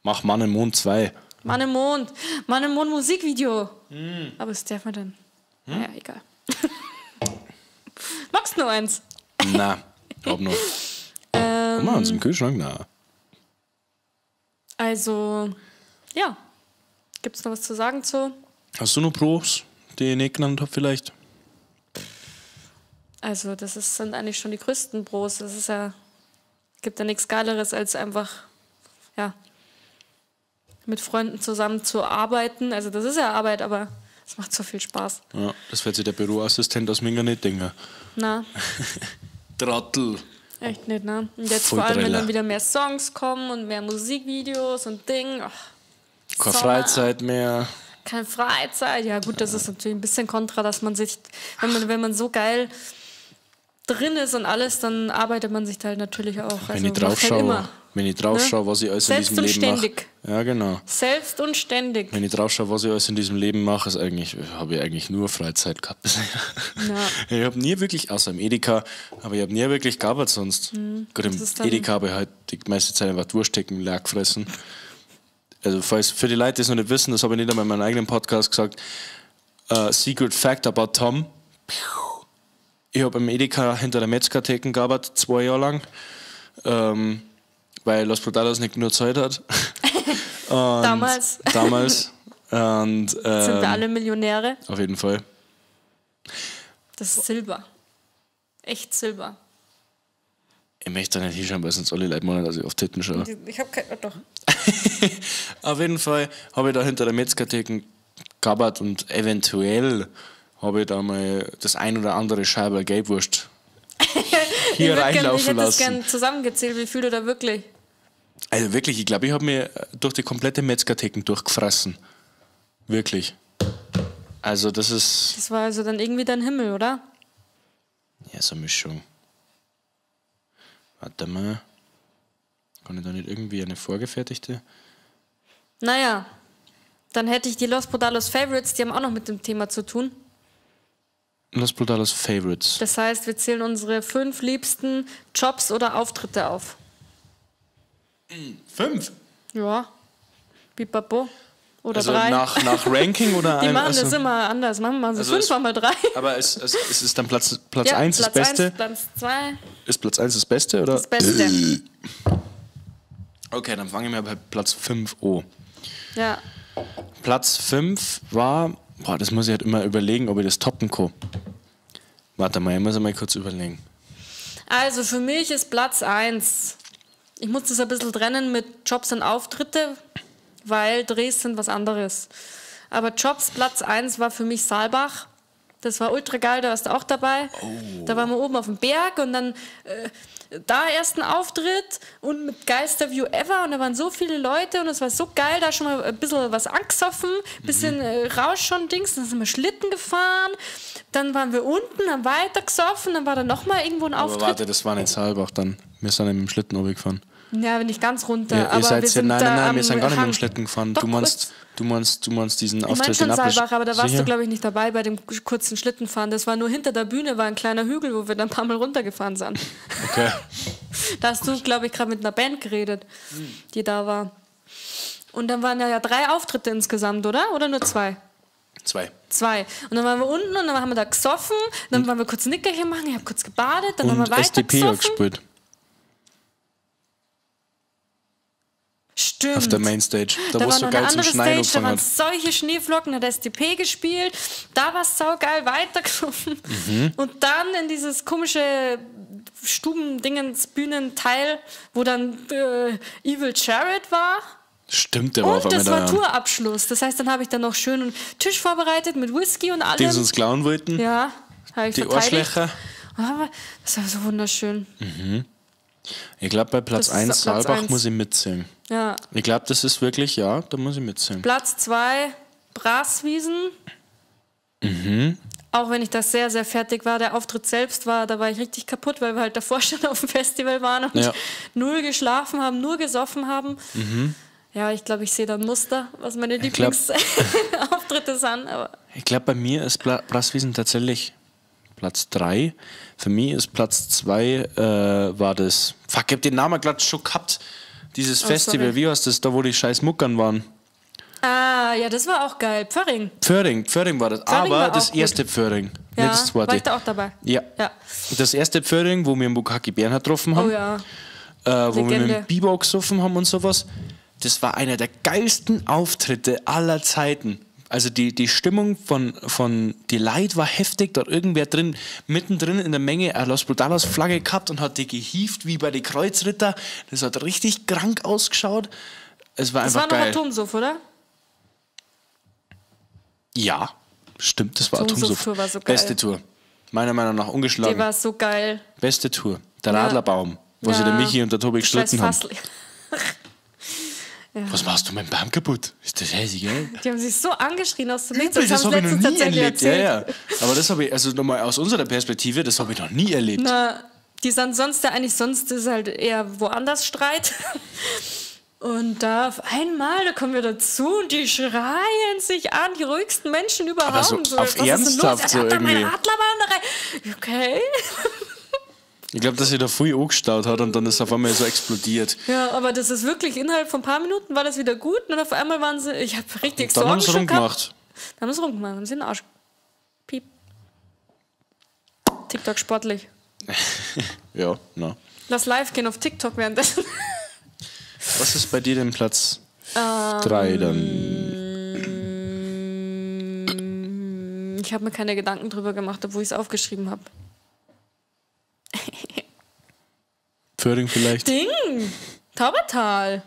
S1: Mach Mann im Mond 2.
S2: Mann im Mond. Mann im Mond Musikvideo. Aber was darf man denn? Naja, egal. Magst du noch eins?
S1: Na, hab noch. Guck mal, uns im Kühlschrank, na.
S2: Also, ja. Gibt es noch was zu sagen zu?
S1: Hast du noch Pros, die ich nicht genannt habe vielleicht?
S2: Also, das sind eigentlich schon die größten Pros. Das ist ja, gibt ja nichts Geileres, als einfach, ja, mit Freunden zusammen zu arbeiten. Also, das ist ja Arbeit, aber es macht so viel Spaß.
S1: Ja, das wird sich der Büroassistent aus Minga nicht denken.
S2: Na,
S1: Trottel.
S2: echt nicht, ne? Und jetzt vor allem, wenn dann wieder mehr Songs kommen und mehr Musikvideos und Ding. Ach,
S1: Keine Sommer. Freizeit mehr.
S2: Keine Freizeit. Ja, gut, das ist natürlich ein bisschen kontra, dass man sich, wenn man so geil drin ist und alles, dann arbeitet man sich da halt natürlich auch.
S1: Wenn Also ich drauf halt schaue, wenn ich drauf Ne? schaue, was ich alles in diesem Leben mache. Ja, genau.
S2: Selbst und ständig.
S1: Wenn ich drauf schaue, was ich alles in diesem Leben mache, ist eigentlich, habe ich eigentlich nur Freizeit gehabt bisher. Ja. Ich habe nie wirklich, außer im Edeka, aber ich habe nie wirklich gearbeitet sonst. Gut, im Edeka habe ich halt die meiste Zeit einfach Wurstdecken leer gefressen. Also falls für die Leute, die es noch nicht wissen, das habe ich nicht einmal in meinem eigenen Podcast gesagt, Secret Fact about Tom. Ich habe im Edeka hinter der Metzgertheke gearbeitet, 2 Jahre lang, weil Los Brutalos nicht genug Zeit hat.
S2: Und Damals.
S1: Damals. Und,
S2: Sind wir alle Millionäre?
S1: Auf jeden Fall.
S2: Das ist Silber. Echt Silber.
S1: Ich möchte da nicht hinschauen, weil sonst alle Leute meinen, dass ich auf Titten schaue.
S2: Ich habe kein. Oh, doch.
S1: Auf jeden Fall habe ich da hinter der Metzgertheke gearbeitet und eventuell habe ich da mal das ein oder andere Scheibe Gelbwurst hier
S2: ich
S1: reinlaufen
S2: ich hätte
S1: das
S2: lassen. gern zusammengezählt, wie viel du da wirklich.
S1: Also wirklich, ich glaube, ich habe mir durch die komplette Metzgertheken durchgefressen. Wirklich. Also das ist
S2: Das war also dann irgendwie dein Himmel, oder?
S1: ja so eine Mischung. Warte mal. Kann ich da nicht irgendwie eine vorgefertigte?
S2: Naja, dann hätte ich die Los Brutalos Favorites, die haben auch noch mit dem Thema zu tun.
S1: Los Brutalos Favorites.
S2: Das heißt, wir zählen unsere 5 liebsten Jobs oder Auftritte auf.
S1: 5?
S2: Ja. Pipapo. Oder
S1: Also
S2: 3.
S1: nach Ranking oder
S2: die machen also, das immer anders. Machen wir so
S1: Also
S2: 5,
S1: es-
S2: machen wir 3.
S1: Aber es ist dann Platz
S2: Ja,
S1: 1 das
S2: Platz
S1: Beste.
S2: 1, Platz 2,
S1: Ist Platz 1 das Beste oder?
S2: das Beste.
S1: Okay, dann fange ich mal bei Platz 5 an.
S2: Ja.
S1: Platz 5 war, boah, das muss ich halt immer überlegen, ob ich das toppen kann. Warte mal, ich muss mal kurz überlegen.
S2: Also für mich ist Platz 1. Ich muss das ein bisschen trennen mit Jobs und Auftritte, weil Drehs sind was anderes. Aber Jobs, Platz 1 war für mich Saalbach. Das war ultra geil, da warst du auch dabei.
S1: Oh.
S2: Da waren wir oben auf dem Berg und dann da erst ein Auftritt und mit geilster View ever und da waren so viele Leute und es war so geil, da schon mal ein bisschen was angesoffen, bisschen Rausch schon Dings, dann sind wir Schlitten gefahren, dann waren wir unten, haben weiter gesoffen, dann war da nochmal irgendwo ein
S1: Aber
S2: Auftritt.
S1: warte, das war nicht Saalbach dann. Wir sind mit dem Schlitten runtergefahren.
S2: Ja, nicht ganz runter,
S1: Ja, ihr
S2: aber
S1: seid
S2: wir
S1: ja,
S2: sind
S1: nein,
S2: da
S1: nein, nein,
S2: am
S1: wir sind gar nicht mit
S2: Hang.
S1: dem Schlitten gefahren.
S2: Doch,
S1: Du meinst diesen
S2: Ich meine
S1: Auftritt
S2: schon
S1: in Appel-
S2: Saalbach, aber da warst
S1: Sicher?
S2: du, glaube ich, nicht dabei bei dem kurzen Schlittenfahren. Das war nur hinter der Bühne, war ein kleiner Hügel, wo wir dann ein paar Mal runtergefahren sind.
S1: Okay.
S2: Da hast du, glaube ich, gerade mit einer Band geredet, die da war. Und dann waren ja 3 Auftritte insgesamt, oder? Oder nur 2?
S1: 2.
S2: 2. Und dann waren wir unten und dann haben wir da gesoffen, dann waren wir kurz ein Nickerchen machen, ich habe kurz gebadet, dann haben
S1: Und
S2: wir weiter
S1: SDP hat
S2: gesoffen.
S1: gespielt.
S2: Stimmt.
S1: Auf der Mainstage. Da,
S2: Da
S1: wo
S2: war
S1: es so
S2: noch eine
S1: geil zum
S2: andere
S1: Schneien
S2: Stage, da
S1: angefangen
S2: waren
S1: hat.
S2: solche Schneeflocken, hat SDP gespielt, da war es saugeil weitergesoffen.
S1: Mhm.
S2: Und dann in dieses komische Stubendingens Bühnenteil, wo dann Evil Jared war.
S1: Stimmt, der war auf
S2: Und
S1: einmal
S2: das war
S1: da.
S2: Tourabschluss. Das heißt, dann habe ich dann noch schön einen Tisch vorbereitet mit Whisky und allem.
S1: Den sie uns klauen wollten.
S2: Ja, habe ich
S1: Die
S2: verteidigt.
S1: Arschlöcher.
S2: Aber das war so wunderschön.
S1: Ich glaube, bei Platz
S2: Das ist
S1: 1
S2: Platz
S1: Saalbach
S2: 1.
S1: muss ich mitsingen.
S2: Ja.
S1: Ich glaube, das ist wirklich, ja, da muss ich mitsingen.
S2: Platz 2, Braswiesen.
S1: Mhm.
S2: Auch wenn ich da sehr, sehr fertig war. Der Auftritt selbst war, da war ich richtig kaputt, weil wir halt davor schon auf dem Festival waren und
S1: Ja.
S2: null geschlafen haben, nur gesoffen haben. Ja, ich glaube, ich sehe da ein Muster, was meine
S1: Mhm. Ich glaub-
S2: Lieblingsauftritte sind. Aber
S1: Ich glaube, bei mir ist Braswiesen tatsächlich Platz 3. Für mich ist Platz 2 war das. Fuck, ich hab den Namen glatt schon gehabt. Dieses
S2: Oh,
S1: Festival,
S2: sorry.
S1: wie heißt das, da wo die scheiß Muckern waren?
S2: Ah, ja, das war auch geil. Pförring.
S1: Pförring war das.
S2: Pförring
S1: aber
S2: war
S1: das
S2: auch gut.
S1: erste Pförring,
S2: Ja,
S1: nicht das zweite.
S2: war ich da auch dabei?
S1: Ja.
S2: Ja.
S1: Das erste Pförring, wo wir den Bukaki Bernhard getroffen haben.
S2: Oh ja.
S1: Wo wir mit
S2: Legende.
S1: dem Biber gesoffen haben und sowas. Das war einer der geilsten Auftritte aller Zeiten. Also die Stimmung von die Leid war heftig, da hat irgendwer drin, mittendrin in der Menge eine Los Brutalos Flagge gehabt und hat die gehievt wie bei den Kreuzritter. Das hat richtig krank ausgeschaut. Es war
S2: Das
S1: einfach
S2: war noch
S1: geil.
S2: Atomsuff, oder?
S1: Ja, stimmt, das war
S2: Atomsuff
S1: Atomsuff.
S2: Tour war so geil.
S1: Beste Tour. Meiner Meinung nach
S2: Die
S1: ungeschlagen.
S2: war so geil.
S1: Beste Tour. Der
S2: Ja.
S1: Radlerbaum, wo sich
S2: Ja.
S1: der Michi und der Tobi
S2: Scheiß
S1: gestritten haben.
S2: Fassl.
S1: Was machst du mit dem Baum kaputt? Ist das scheißegal?
S2: Die haben sich so angeschrien aus dem Nichts.
S1: Übel, das
S2: haben
S1: habe ich
S2: sie
S1: noch
S2: letztens
S1: nie
S2: tatsächlich
S1: erlebt. Ja,
S2: erzählt.
S1: ja. Aber das habe ich, also nochmal aus unserer Perspektive, das habe ich noch nie erlebt.
S2: Na, die sind sonst ja eigentlich, sonst ist halt eher woanders Streit. Und da auf einmal, da kommen wir dazu und die schreien sich an, die ruhigsten Menschen überhaupt.
S1: Aber so auf
S2: was ist denn
S1: ernsthaft
S2: los?
S1: so
S2: Er hat da meinen
S1: irgendwie.
S2: Adlerbaum da rein. Okay.
S1: Ich glaube, dass sich da früh angestaut hat und dann ist auf einmal so explodiert.
S2: Ja, aber das ist wirklich innerhalb von ein paar Minuten war das wieder gut und auf einmal waren sie, ich habe richtig
S1: Dann
S2: Sorgen
S1: haben sie
S2: schon gehabt.
S1: rumgemacht.
S2: Dann haben sie rumgemacht, haben sie den Arsch. Piep. TikTok sportlich.
S1: Ja, na.
S2: Lass live gehen auf TikTok währenddessen.
S1: Was ist bei dir denn Platz 3 dann?
S2: Ich habe mir keine Gedanken drüber gemacht, obwohl ich es aufgeschrieben habe.
S1: Föhring vielleicht?
S2: Ding! Taubertal!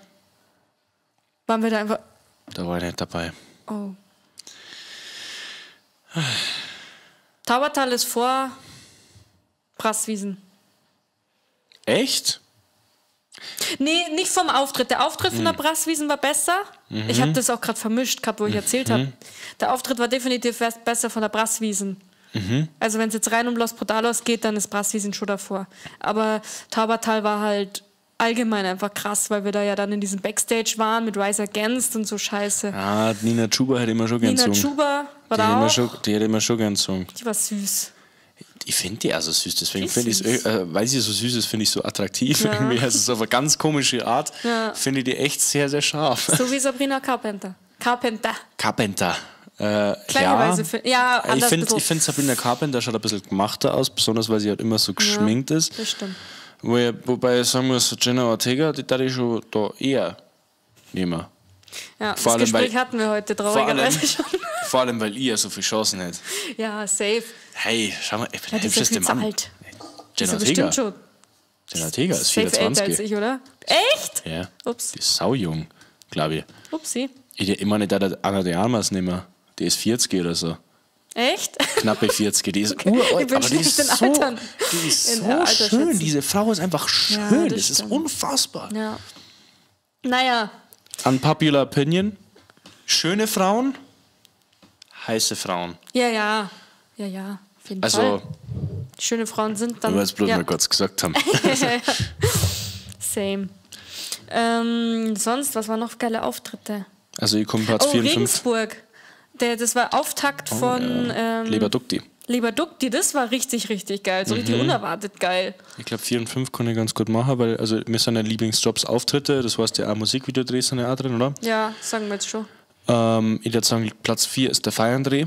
S2: Waren wir da einfach.
S1: Da war ich nicht dabei.
S2: Oh. Taubertal ist vor Brasswiesen.
S1: Echt?
S2: Nee, nicht vom Auftritt. Der Auftritt von der Brasswiesen war besser. Ich habe das auch gerade vermischt gehabt, wo ich erzählt habe. Der Auftritt war definitiv besser von der Brasswiesen. Also wenn es jetzt rein um Los Podalos geht, dann ist Brasswiesen schon davor. Aber Taubertal war halt allgemein einfach krass, weil wir da ja dann in diesem Backstage waren mit Rise Against und so Scheiße.
S1: Ah, Nina Chuba hätte immer schon gern
S2: Nina
S1: gesungen.
S2: Chuba war
S1: Die hätte
S2: da
S1: immer
S2: auch.
S1: schon, die hätte immer schon gern gesungen.
S2: Die war süß.
S1: Ich finde die also süß, deswegen
S2: Die ist
S1: finde ich
S2: süß.
S1: weil sie so süß ist, finde ich so attraktiv
S2: Ja.
S1: irgendwie. Also so auf eine ganz komische Art
S2: Ja.
S1: finde ich die echt sehr, sehr scharf.
S2: So wie Sabrina Carpenter. Carpenter.
S1: Carpenter.
S2: Gleicherweise
S1: Ja.
S2: ja,
S1: Ich
S2: anders
S1: finde,
S2: bisschen.
S1: find Sabrina Carpenter schaut ein bisschen gemachter aus, besonders weil sie halt immer so geschminkt ist.
S2: Das stimmt.
S1: Wobei ich sagen muss, Jenna Ortega, die darf ich schon da eher nehmen.
S2: Ja,
S1: Vor
S2: das
S1: allem,
S2: Gespräch
S1: weil-
S2: hatten wir heute
S1: Vor allem,
S2: traurigerweise schon.
S1: vor allem, weil ich ja so viele Chancen hätte.
S2: Ja, safe.
S1: Hey, schau mal, ich bin
S2: Ja,
S1: der
S2: die ist ja
S1: hübscheste
S2: viel zu
S1: Mann.
S2: alt. Die
S1: Jenna
S2: ist ja
S1: Ortega.
S2: bestimmt schon
S1: Jenna Ortega ist
S2: safe älter als
S1: 24.
S2: ich, oder? Echt?
S1: Ja.
S2: Ups.
S1: Die ist saujung, glaube ich.
S2: Upsi.
S1: Ich meine, da der Anna de Armas nicht mehr. Die ist 40 oder so.
S2: Echt?
S1: Knappe 40. Die ist uralt,
S2: Ich bin
S1: aber die ist
S2: schlecht in
S1: so,
S2: Altern.
S1: die ist
S2: In
S1: so
S2: Alter
S1: schön.
S2: schätzen.
S1: Diese Frau ist einfach schön.
S2: Ja,
S1: das
S2: das
S1: ist
S2: stimmt.
S1: unfassbar.
S2: Ja. Naja,
S1: Unpopular Opinion. Schöne Frauen, heiße Frauen.
S2: ja, ja. Ja, ja. Auf jeden
S1: Also,
S2: Fall. Schöne Frauen sind dann.
S1: nur es bloß
S2: ja.
S1: mal kurz gesagt haben.
S2: Same. Sonst, was waren noch geile Auftritte?
S1: Also, ich komme Platz
S2: Oh,
S1: 4 und 5.
S2: Regensburg. Das war Auftakt von
S1: Leber Duckti.
S2: Leber Duckti. Das war richtig, richtig geil. So
S1: Mhm.
S2: richtig unerwartet geil.
S1: Ich glaube, 4 und 5 kann ich ganz gut machen, weil also mir sind ja Lieblingsjobs Auftritte, das heißt ja auch Musikvideodrehs sind ja auch drin, oder?
S2: Ja, sagen wir jetzt schon.
S1: Ich würde sagen, Platz 4 ist der Feiern-Dreh,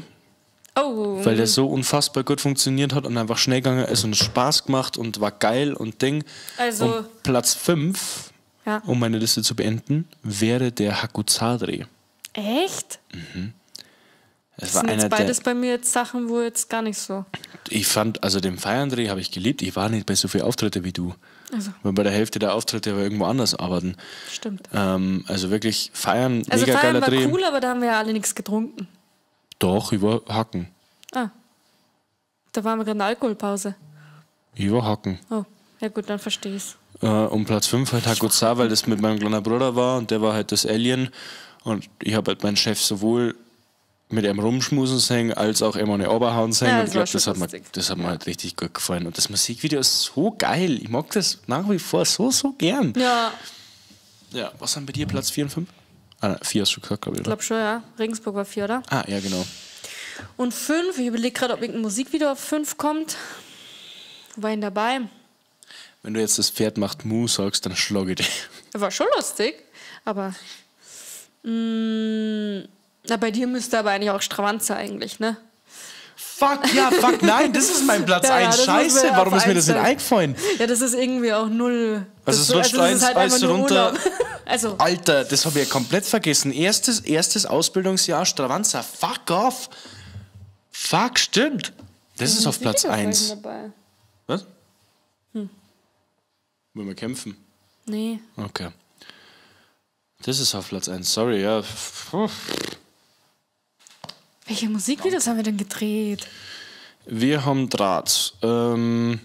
S2: Oh.
S1: weil der so unfassbar gut funktioniert hat und einfach schnell gegangen ist und Spaß gemacht und war geil und Ding.
S2: Also-
S1: und Platz 5,
S2: Ja.
S1: um meine Liste zu beenden, wäre der Hakuzar-Dreh.
S2: Echt?
S1: Es
S2: Das
S1: war
S2: sind
S1: einer
S2: jetzt beides
S1: der,
S2: bei mir jetzt Sachen, wo jetzt gar nicht so.
S1: ich fand, also den Feiern-Dreh habe ich geliebt. Ich war nicht bei so vielen Auftritte wie du.
S2: Also.
S1: Weil bei der Hälfte der Auftritte war irgendwo anders arbeiten.
S2: Stimmt.
S1: Also wirklich feiern,
S2: Also
S1: mega
S2: Feiern
S1: geiler
S2: war
S1: Dreh.
S2: cool, aber da haben wir ja alle nichts getrunken.
S1: Doch, ich war hacken.
S2: Ah. Da waren wir gerade in der Alkoholpause.
S1: Ich war hacken.
S2: Oh, ja gut, dann verstehe ich's.
S1: Und Platz 5 halt Hakuzar, weil das mit meinem kleinen Bruder war und der war halt das Alien. Und ich habe halt meinen Chef sowohl mit ihm rumschmusen sehen, als auch ihm eine Oberhauen sehen.
S2: Ja,
S1: und ich
S2: das war
S1: glaube, das,
S2: schon
S1: hat mir-
S2: lustig.
S1: das hat mir halt richtig gut gefallen. Und das Musikvideo ist so geil. Ich mag das nach wie vor so, so gern.
S2: Ja,
S1: Ja, was sind bei dir Platz 4 und 5? Ah, 4 hast du gesagt, glaube ich,
S2: ich
S1: oder?
S2: glaube schon, ja. Regensburg war 4, oder?
S1: Ah, ja, genau.
S2: Und 5, ich überlege gerade, ob irgendein Musikvideo auf 5 kommt. Wo war ich denn dabei?
S1: Wenn du jetzt das Pferd macht Mu sagst, dann schlage ich dich.
S2: War schon lustig, aber. Na, bei dir müsste aber eigentlich auch Stravanzer eigentlich, ne?
S1: Fuck, ja, fuck, nein, das ist mein Platz
S2: Ja, ja,
S1: 1.
S2: das muss
S1: Scheiße,
S2: mir
S1: warum
S2: auf
S1: ist mir das
S2: eins
S1: nicht
S2: sein.
S1: eingefallen?
S2: Ja, das ist irgendwie auch null.
S1: Also
S2: das
S1: es rutscht
S2: das
S1: eins,
S2: ist halt einfach
S1: eins
S2: nur
S1: runter.
S2: Urlaub. Also,
S1: Alter, das habe ich ja komplett vergessen. Erstes Ausbildungsjahr Stravanzer. Fuck off. Fuck, stimmt. Das ist auf Platz 1.
S2: Dabei.
S1: Was? Wollen wir kämpfen?
S2: Nee.
S1: Okay. Das ist auf Platz 1. Sorry, ja.
S2: Welche Musikvideos haben wir denn gedreht?
S1: Wir haben Draht.
S2: Welche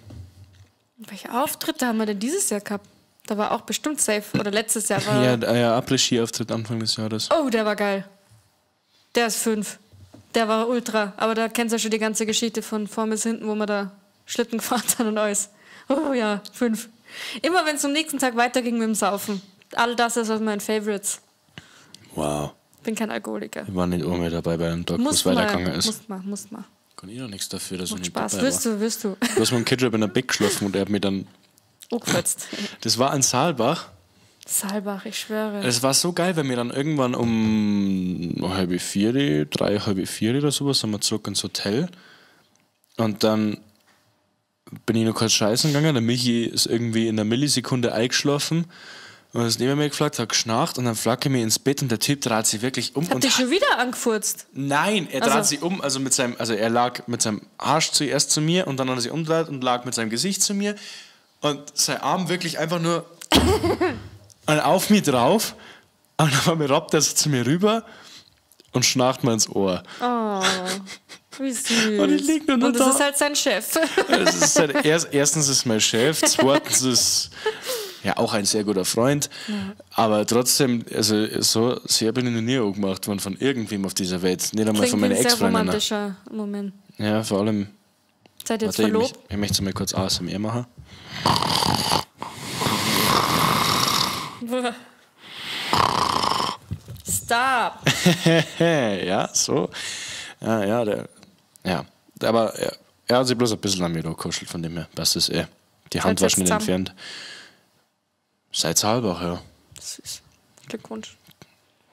S2: Auftritte haben wir denn dieses Jahr gehabt? Da war auch bestimmt safe. Oder letztes Jahr war.
S1: Ja, ja, Après-Ski-Auftritt Anfang des Jahres.
S2: Oh, der war geil. Der ist 5. Der war ultra. Aber da kennst du ja schon die ganze Geschichte von vorn bis hinten, wo wir da Schlitten gefahren sind und alles. Oh ja, 5. Immer wenn es am nächsten Tag weiterging mit dem Saufen. All das ist aus meinen Favorites.
S1: Wow.
S2: Bin kein Alkoholiker.
S1: Ich war nicht einmal dabei bei einem Tag, wo
S2: Muss
S1: es
S2: mal,
S1: weitergegangen ist.
S2: muss mal.
S1: Kann ich doch nichts dafür, dass ich
S2: Macht
S1: nicht
S2: Spaß.
S1: dabei
S2: Wirst
S1: war.
S2: du, wirst du.
S1: Du hast mit dem Ketchup in der Bett geschlafen und er hat mir dann...
S2: Angefetzt.
S1: Das war in Saalbach.
S2: Saalbach, ich schwöre.
S1: Es war so geil, weil wir dann irgendwann um 3:30, 3:30 oder sowas, sind wir zurück ins Hotel. Und dann bin ich noch kurz scheißen gegangen. Der Michi ist irgendwie in der Millisekunde eingeschlafen und ist neben mir geflaggt, hat geschnarcht und dann flacke ich mir ins Bett und der Typ dreht sich wirklich um.
S2: Hat
S1: und
S2: dich schon wieder angefurzt?
S1: Nein, er dreht
S2: Also.
S1: sich um, also mit seinem, also er lag mit seinem Arsch zuerst zu mir und dann hat er sich umgedreht und lag mit seinem Gesicht zu mir und sein Arm wirklich einfach nur und auf mich drauf und dann war mir robbt er so zu mir rüber und schnarcht mir ins Ohr.
S2: Oh, wie süß.
S1: Und ich lieg nur noch
S2: Und das
S1: da.
S2: ist halt sein Chef.
S1: Das ist halt, erstens ist mein Chef, zweitens ist ja auch ein sehr guter Freund, aber trotzdem, also so sehr bin ich noch nie angemacht worden von irgendwem auf dieser Welt, nicht einmal
S2: Klingt
S1: von
S2: wie ein
S1: meiner
S2: sehr
S1: Ex-Freundin.
S2: romantischer Moment.
S1: Ja, vor allem.
S2: Seid ihr jetzt
S1: Warte,
S2: verlobt?
S1: ich möchte mal kurz ASMR machen.
S2: Stop.
S1: Ja, so. Ja, ja, der, ja. Aber er hat sich bloß ein bisschen an mir gekuschelt, von dem her passt es eh. Die Hand
S2: Seid
S1: war
S2: jetzt
S1: schnell
S2: zusammen?
S1: entfernt. Seit Saalbach, ja.
S2: Süß. Glückwunsch.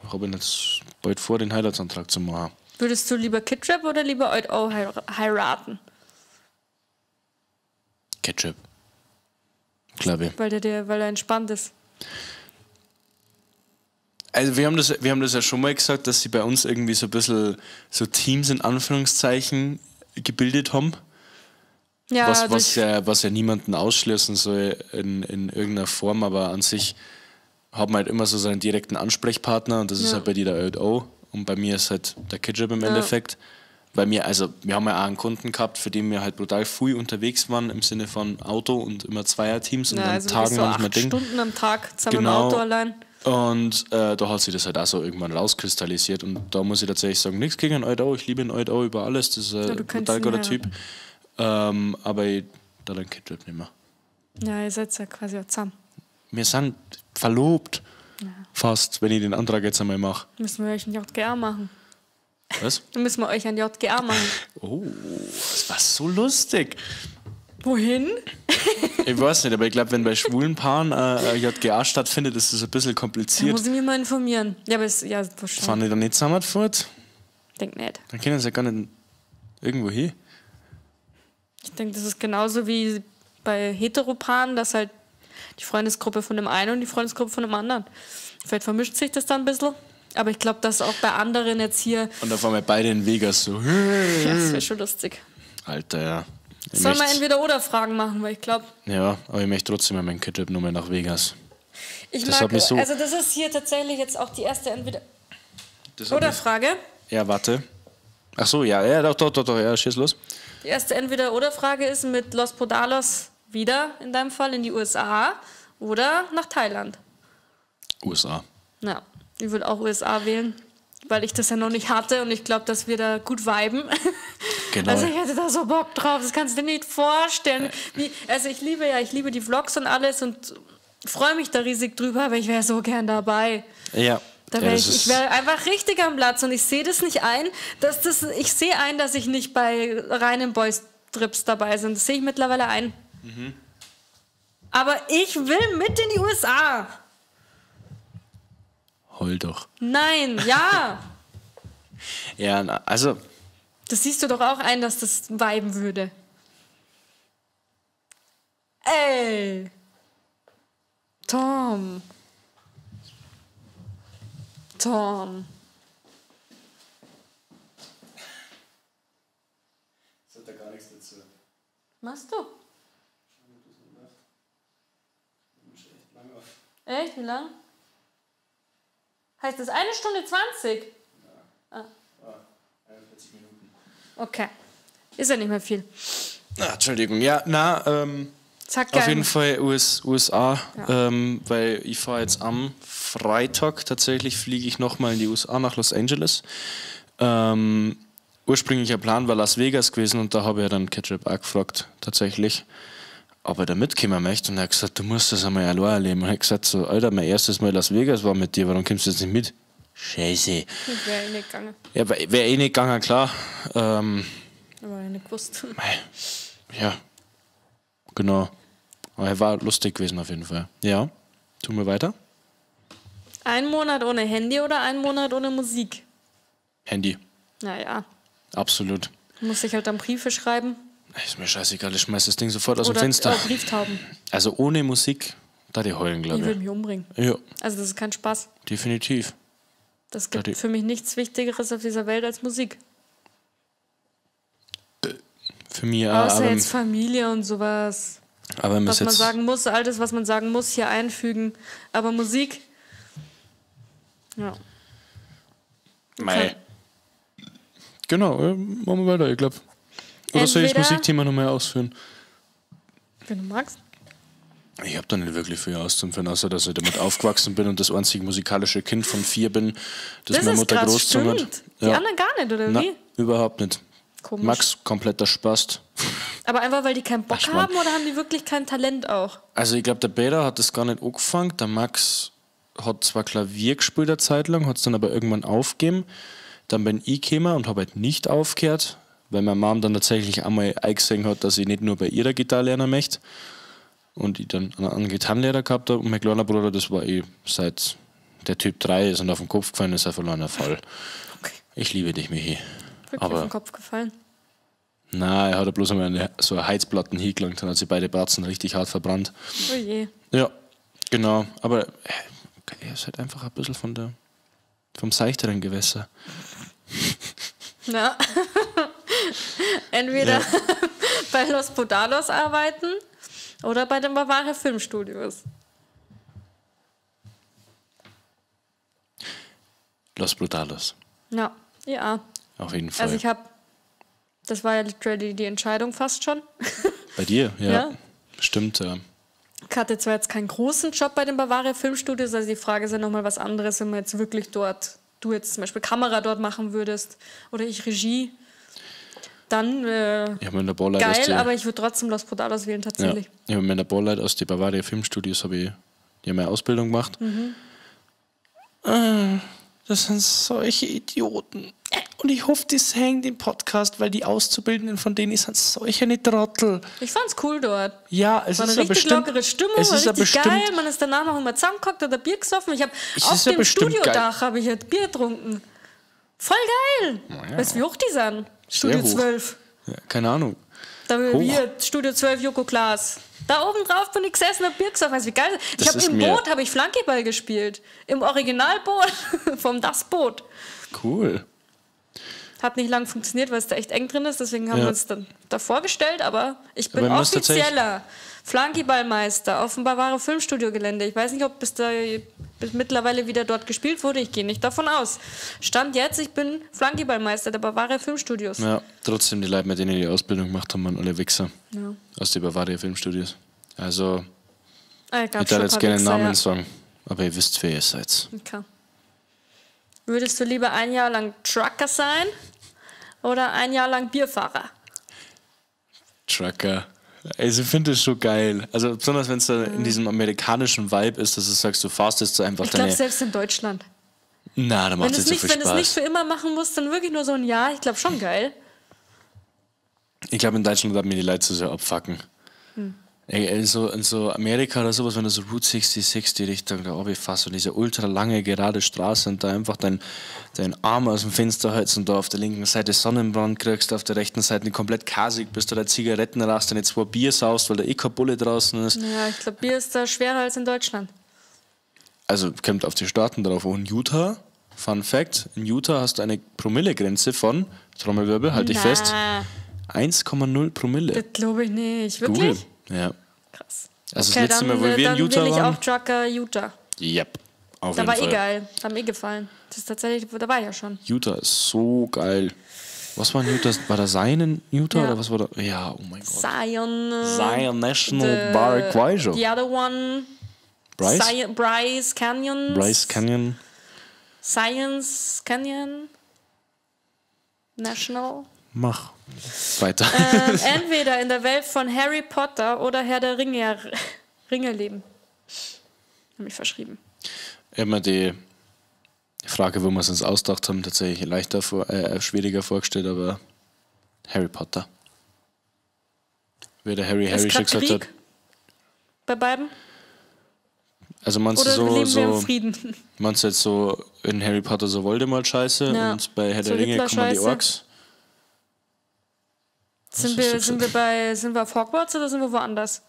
S1: Ich habe ihn jetzt bald vor, den Heiratsantrag zu machen.
S2: Würdest du lieber Kidrap oder lieber Oid O heiraten?
S1: Ketchup. Glaube ich.
S2: Weil er entspannt ist.
S1: Also wir haben das ja schon mal gesagt, dass sie bei uns irgendwie so ein bisschen so Teams in Anführungszeichen gebildet haben.
S2: Ja,
S1: was ja niemanden ausschließen soll in irgendeiner Form, aber an sich hat man halt immer so seinen direkten Ansprechpartner und das ist
S2: Ja.
S1: halt bei dir der Old O und bei mir ist halt der Ketchup im Endeffekt. Bei mir, also wir haben ja auch einen Kunden gehabt, für den wir halt brutal früh unterwegs waren im Sinne von Auto und immer Zweierteams und
S2: ja,
S1: dann
S2: also
S1: Tagen
S2: so
S1: manchmal
S2: 8
S1: Ding.
S2: Stunden am Tag zusammen
S1: Genau.
S2: im Auto allein.
S1: Und da hat sich das halt auch so irgendwann rauskristallisiert. Und da muss ich tatsächlich sagen, nichts gegen den Old O, ich liebe den Old O über alles, das ist ein
S2: Ja, du könntest
S1: brutal
S2: ihn
S1: guter
S2: heiraten.
S1: Typ. Aber ich da den Ketchup nicht mehr.
S2: Ja, ihr seid ja quasi auch zusammen.
S1: Wir sind verlobt. Fast, wenn ich den Antrag jetzt einmal mache.
S2: Müssen wir euch ein JGA machen.
S1: Was?
S2: Dann müssen wir euch ein JGA machen.
S1: Oh, das war so lustig.
S2: Wohin?
S1: Ich weiß nicht, aber ich glaube, wenn bei schwulen Paaren JGA stattfindet, ist das ein bisschen
S2: Da
S1: kompliziert.
S2: muss ich mich mal informieren. Ja, aber es, ja, wahrscheinlich.
S1: Fahren die dann nicht zusammen fort?
S2: Denk nicht.
S1: Dann können sie ja gar nicht irgendwo hin.
S2: Ich denke, das ist genauso wie bei Heteropaaren, dass halt die Freundesgruppe von dem einen und die Freundesgruppe von dem anderen. Vielleicht vermischt sich das dann ein bisschen. Aber ich glaube, dass auch bei anderen jetzt hier.
S1: Und da fahren wir beide in Vegas so.
S2: Ja, das wäre schon lustig.
S1: Alter, ja. Ich
S2: Sollen wir
S1: möchte-
S2: entweder oder Fragen machen, weil ich glaube,
S1: Ja, aber ich möchte trotzdem meinen Ketchup nur mal nach Vegas.
S2: ich
S1: Das
S2: mag.
S1: hat mich so-
S2: Also, das ist hier tatsächlich jetzt auch die erste
S1: Das hat
S2: Entweder-oder-Frage.
S1: mich- Ja, warte. Ach so, ja, ja, doch, ja, schieß los.
S2: Die erste Entweder-oder-Frage ist mit Los Podalos wieder, in deinem Fall, in die USA oder nach Thailand.
S1: USA.
S2: Ja, ich würde auch USA wählen, weil ich das ja noch nicht hatte und ich glaube, dass wir da gut viben.
S1: Genau.
S2: Also ich hätte da so Bock drauf, das kannst du dir nicht vorstellen. Wie, also ich liebe die Vlogs und alles und freue mich da riesig drüber, aber ich wäre so gern dabei.
S1: Ja.
S2: Da
S1: Ja,
S2: wär
S1: das
S2: ich
S1: ist-
S2: wäre einfach richtig am Platz und ich sehe das nicht ein, dass das, ich sehe ein, dass ich nicht bei reinen Boys-Trips dabei bin. Das sehe ich mittlerweile ein. Aber ich will mit in die USA.
S1: Heul doch.
S2: Nein, ja.
S1: Ja, na, also,
S2: Das siehst du doch auch ein, dass das viben würde. Ey. Tom. Tom.
S1: Das hat da gar nichts dazu.
S2: Machst du? Echt? Wie lang? Heißt das 1:20?
S1: Ja. 41 Minuten.
S2: Okay. Ist ja nicht mehr viel.
S1: Ah, Entschuldigung, ja, na,
S2: Zack,
S1: auf jeden Fall USA,
S2: Ja.
S1: weil ich fahre jetzt am Freitag tatsächlich, fliege ich nochmal in die USA nach Los Angeles. Ursprünglicher Plan war Las Vegas gewesen und da habe ich ja dann Ketchup auch gefragt, tatsächlich, ob er da mitkommen möchte. Und er hat gesagt, du musst das einmal allein erleben. Und er hat gesagt, so, Alter, mein erstes Mal Las Vegas war mit dir, warum kommst du jetzt nicht mit? Scheiße.
S2: Ich wäre eh nicht gegangen.
S1: Ja, wär eh nicht gegangen, klar.
S2: Aber ich nicht gewusst.
S1: Mei, ja, genau. Aber er war lustig gewesen auf jeden Fall. Ja, tun wir weiter.
S2: Ein Monat ohne Handy oder ein Monat ohne Musik?
S1: Handy,
S2: Naja,
S1: absolut.
S2: muss ich halt dann Briefe schreiben.
S1: Ist mir scheißegal, ich schmeiß das Ding sofort aus
S2: Oder
S1: dem Fenster.
S2: Brieftauben.
S1: Also ohne Musik, da die heulen,
S2: Ich
S1: glaube
S2: würde
S1: ich.
S2: mich umbringen.
S1: Ja,
S2: Also das ist kein Spaß.
S1: definitiv.
S2: Das gibt
S1: die-
S2: für mich nichts Wichtigeres auf dieser Welt als Musik.
S1: Für mich auch.
S2: Außer
S1: Aber,
S2: jetzt Familie und sowas.
S1: aber wenn
S2: Was
S1: man
S2: man
S1: jetzt,
S2: sagen muss, alles, was man sagen muss, hier einfügen. Aber Musik. Ja.
S1: Mei. Genau, machen wir weiter, ich glaube. Oder soll ich das
S2: Entweder-
S1: Musikthema nochmal ausführen?
S2: Wenn du magst.
S1: Ich habe da nicht wirklich viel auszuführen, außer dass ich damit aufgewachsen bin und das einzige musikalische Kind von 4 bin, das,
S2: Das
S1: meine
S2: ist
S1: Mutter
S2: krass,
S1: großgezogen hat.
S2: stimmt. Die anderen gar nicht, oder
S1: Na,
S2: wie?
S1: überhaupt nicht.
S2: Komisch.
S1: Max, kompletter Spast.
S2: Aber einfach, weil die keinen Bock
S1: Ach, Mann.
S2: haben oder haben die wirklich kein Talent auch?
S1: Also ich glaube, der Peter hat das gar nicht angefangen. Der Max hat zwar Klavier gespielt eine Zeit lang, hat es dann aber irgendwann aufgegeben. Dann bin ich gekommen und habe halt nicht aufgehört, weil meine Mom dann tatsächlich einmal eingesehen hat, dass ich nicht nur bei ihrer Gitarre lernen möchte. Und ich dann einen Gitarrenlehrer gehabt habe. Und mein kleiner Bruder, das war eh seit der Typ 3 ist und auf den Kopf gefallen ist, ein verlorener Fall.
S2: Okay.
S1: Ich liebe dich, Michi.
S2: Wirklich
S1: Aber-
S2: auf den Kopf gefallen.
S1: Nein, er hat ja bloß einmal so eine Heizplatten hingelangt und hat sich beide Bratzen richtig hart verbrannt.
S2: Oh je.
S1: Ja, genau. Aber er ist halt einfach ein bisschen vom seichteren Gewässer.
S2: Ja. Entweder
S1: Ja.
S2: bei Los Podalos arbeiten oder bei den Bavaria Filmstudios.
S1: Los Brutalos.
S2: Ja, ja.
S1: Auf jeden Fall.
S2: Also ich habe, das war ja literally die Entscheidung fast schon.
S1: Bei dir, ja.
S2: Ja.
S1: Stimmt, ja.
S2: Ich hatte zwar jetzt keinen großen Job bei den Bavaria Filmstudios, also die Frage ist ja nochmal was anderes, wenn man jetzt wirklich dort, du jetzt zum Beispiel Kamera dort machen würdest oder ich Regie, dann
S1: Ich habe in der Balllight aus
S2: geil,
S1: die,
S2: aber ich würde trotzdem Los Podalos wählen
S1: ja,
S2: tatsächlich.
S1: ich habe in der Balllight aus den Bavaria Filmstudios habe ich die haben meine Ausbildung gemacht. Das sind solche Idioten. Und ich hoffe, die sehen den Podcast, weil die Auszubildenden von denen sind solche eine Trottel.
S2: Ich fand's cool dort.
S1: Ja, es
S2: War
S1: ist
S2: eine
S1: ja
S2: richtig
S1: bestimmt,
S2: lockere Stimmung,
S1: es
S2: war
S1: ist ja
S2: richtig
S1: bestimmt,
S2: geil. Man ist danach noch immer zusammengeguckt oder Bier gesoffen. Ich habe
S1: Es
S2: auf
S1: ist ja
S2: dem
S1: bestimmt
S2: Studiodach habe ich jetzt Bier getrunken. Voll geil.
S1: ja.
S2: Weißt du, wie hoch die sind? Studio
S1: hoch.
S2: 12.
S1: Ja, keine Ahnung.
S2: Da
S1: Hoch.
S2: wir, Studio 12, Joko Klaas. Da oben drauf bin ich gesessen und hab Bier gesoffen. Weißt du, wie geil das ist?
S1: Das
S2: Ich habe
S1: ist
S2: im
S1: mir-
S2: Boot habe ich Flankyball gespielt. Im Originalboot vom Das Boot.
S1: Cool.
S2: Hat nicht lang funktioniert, weil es da echt eng drin ist. Deswegen haben
S1: Ja.
S2: wir uns dann davor gestellt. Aber ich bin
S1: Aber man muss tatsächlich-
S2: offizieller Flankyballmeister auf dem Bavaria Filmstudio-Gelände. Ich weiß nicht, ob bis mittlerweile wieder dort gespielt wurde. Ich gehe nicht davon aus. Stand jetzt, ich bin Flankyballmeister der Bavaria Filmstudios.
S1: Ja, trotzdem, die Leute, mit denen ich die Ausbildung gemacht haben, waren alle Wichser.
S2: Ja.
S1: Aus den Bavaria Filmstudios. Also,
S2: Ah, gab
S1: ich darf
S2: schon
S1: jetzt
S2: ein paar
S1: gerne
S2: Wichser,
S1: Namen
S2: ja.
S1: sagen, aber ihr wisst, wer ihr seid.
S2: Okay. Würdest du lieber ein Jahr lang Trucker sein oder ein Jahr lang Bierfahrer?
S1: Trucker. Also ich finde das schon geil. Also besonders wenn es da in diesem amerikanischen Vibe ist, dass du sagst, du fahrst jetzt so einfach
S2: Ich glaube,
S1: deine...
S2: selbst in Deutschland.
S1: Na, da
S2: Wenn
S1: macht
S2: du
S1: es
S2: es
S1: nicht so
S2: nicht,
S1: viel
S2: wenn du es nicht
S1: Spaß.
S2: für immer machen musst, dann wirklich nur so ein Jahr. Ich glaube schon geil.
S1: Ich glaube, in Deutschland würden mir die Leute so sehr abfucken. Ey, in so Amerika oder sowas, wenn du so Route 66 die Richtung da runterfährst und diese ultra lange gerade Straße und da einfach dein Arm aus dem Fenster hältst und da auf der linken Seite Sonnenbrand kriegst, auf der rechten Seite komplett kasig bist, du da Zigaretten rauchst, deine 2 Bier saust, weil da eh kein Bulle draußen ist.
S2: Ja, ich glaube, Bier ist da schwerer als in Deutschland.
S1: Also kommt auf die Staaten drauf. Und in Utah, Fun Fact, in Utah hast du eine Promillegrenze von, Trommelwirbel, halt dich fest, 1,0 Promille.
S2: Das glaube ich nicht. Wirklich?
S1: Google. Ja.
S2: Krass.
S1: Also
S2: Okay,
S1: das letzte
S2: dann,
S1: Mal, wo wir in
S2: dann
S1: Utah
S2: will ich
S1: waren.
S2: auch Trucker Utah.
S1: Yep. Auf
S2: Da
S1: jeden
S2: war
S1: Fall.
S2: eh geil. Da hat mir eh gefallen. Das ist tatsächlich, da war ich ja schon.
S1: Utah ist so geil. Was war in Utah? War da Zion in Utah
S2: Ja.
S1: oder was war da? Ja, oh mein Gott.
S2: Zion.
S1: Zion National Park, weiß schon.
S2: The other one.
S1: Bryce?
S2: Bryce Canyon.
S1: Bryce Canyon.
S2: Science Canyon. National.
S1: Mach. Weiter.
S2: Entweder in der Welt von Harry Potter oder Herr der Ringe, Ringe leben. Hab mich verschrieben.
S1: Ich hab mir die Frage, wo wir es uns ausgedacht haben, tatsächlich schwieriger vorgestellt, aber Harry Potter. Wie der Harry
S2: Ist
S1: schon
S2: grad
S1: gesagt
S2: Krieg
S1: hat.
S2: bei beiden?
S1: Also meinst
S2: Oder
S1: du
S2: leben
S1: so,
S2: wir im
S1: so
S2: Frieden?
S1: meinst du jetzt so in Harry Potter so Voldemort Scheiße
S2: Ja.
S1: und bei Herr
S2: So
S1: der Ringe kommen die
S2: Hitler-Scheiße.
S1: Orks?
S2: Sind
S1: hast du
S2: wir, sind, wir bei, sind wir auf Hogwarts oder sind wir woanders?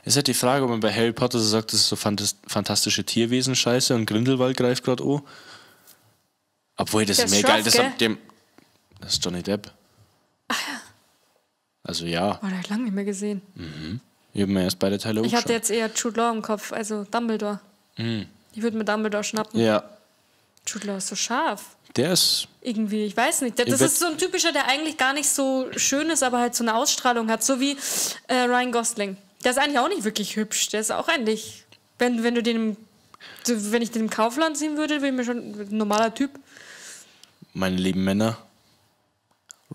S1: Es ist halt die Frage, ob man bei Harry Potter so sagt, das ist so fantastische Tierwesen-Scheiße und Grindelwald greift gerade an. Obwohl, das
S2: Der
S1: ist mir
S2: ist
S1: egal.
S2: scharf,
S1: Das,
S2: gell?
S1: hab dem, das ist Johnny Depp. Also ja,
S2: Oh, da hab ich lange nicht mehr gesehen.
S1: ich habe mir erst beide Teile
S2: Ich hatte
S1: angeschaut.
S2: jetzt eher Jude Law im Kopf, also Dumbledore. Ich würde mir Dumbledore schnappen.
S1: Ja,
S2: Jude Law ist so scharf.
S1: der ist.
S2: Irgendwie, ich weiß nicht. Das
S1: Ich
S2: ist so ein typischer, der eigentlich gar nicht so schön ist, aber halt so eine Ausstrahlung hat. So wie Ryan Gosling. Der ist eigentlich auch nicht wirklich hübsch. Der ist auch eigentlich, wenn du den im, wenn ich den im Kaufland sehen würde, wäre ich mir schon ein normaler Typ.
S1: Meine lieben Männer,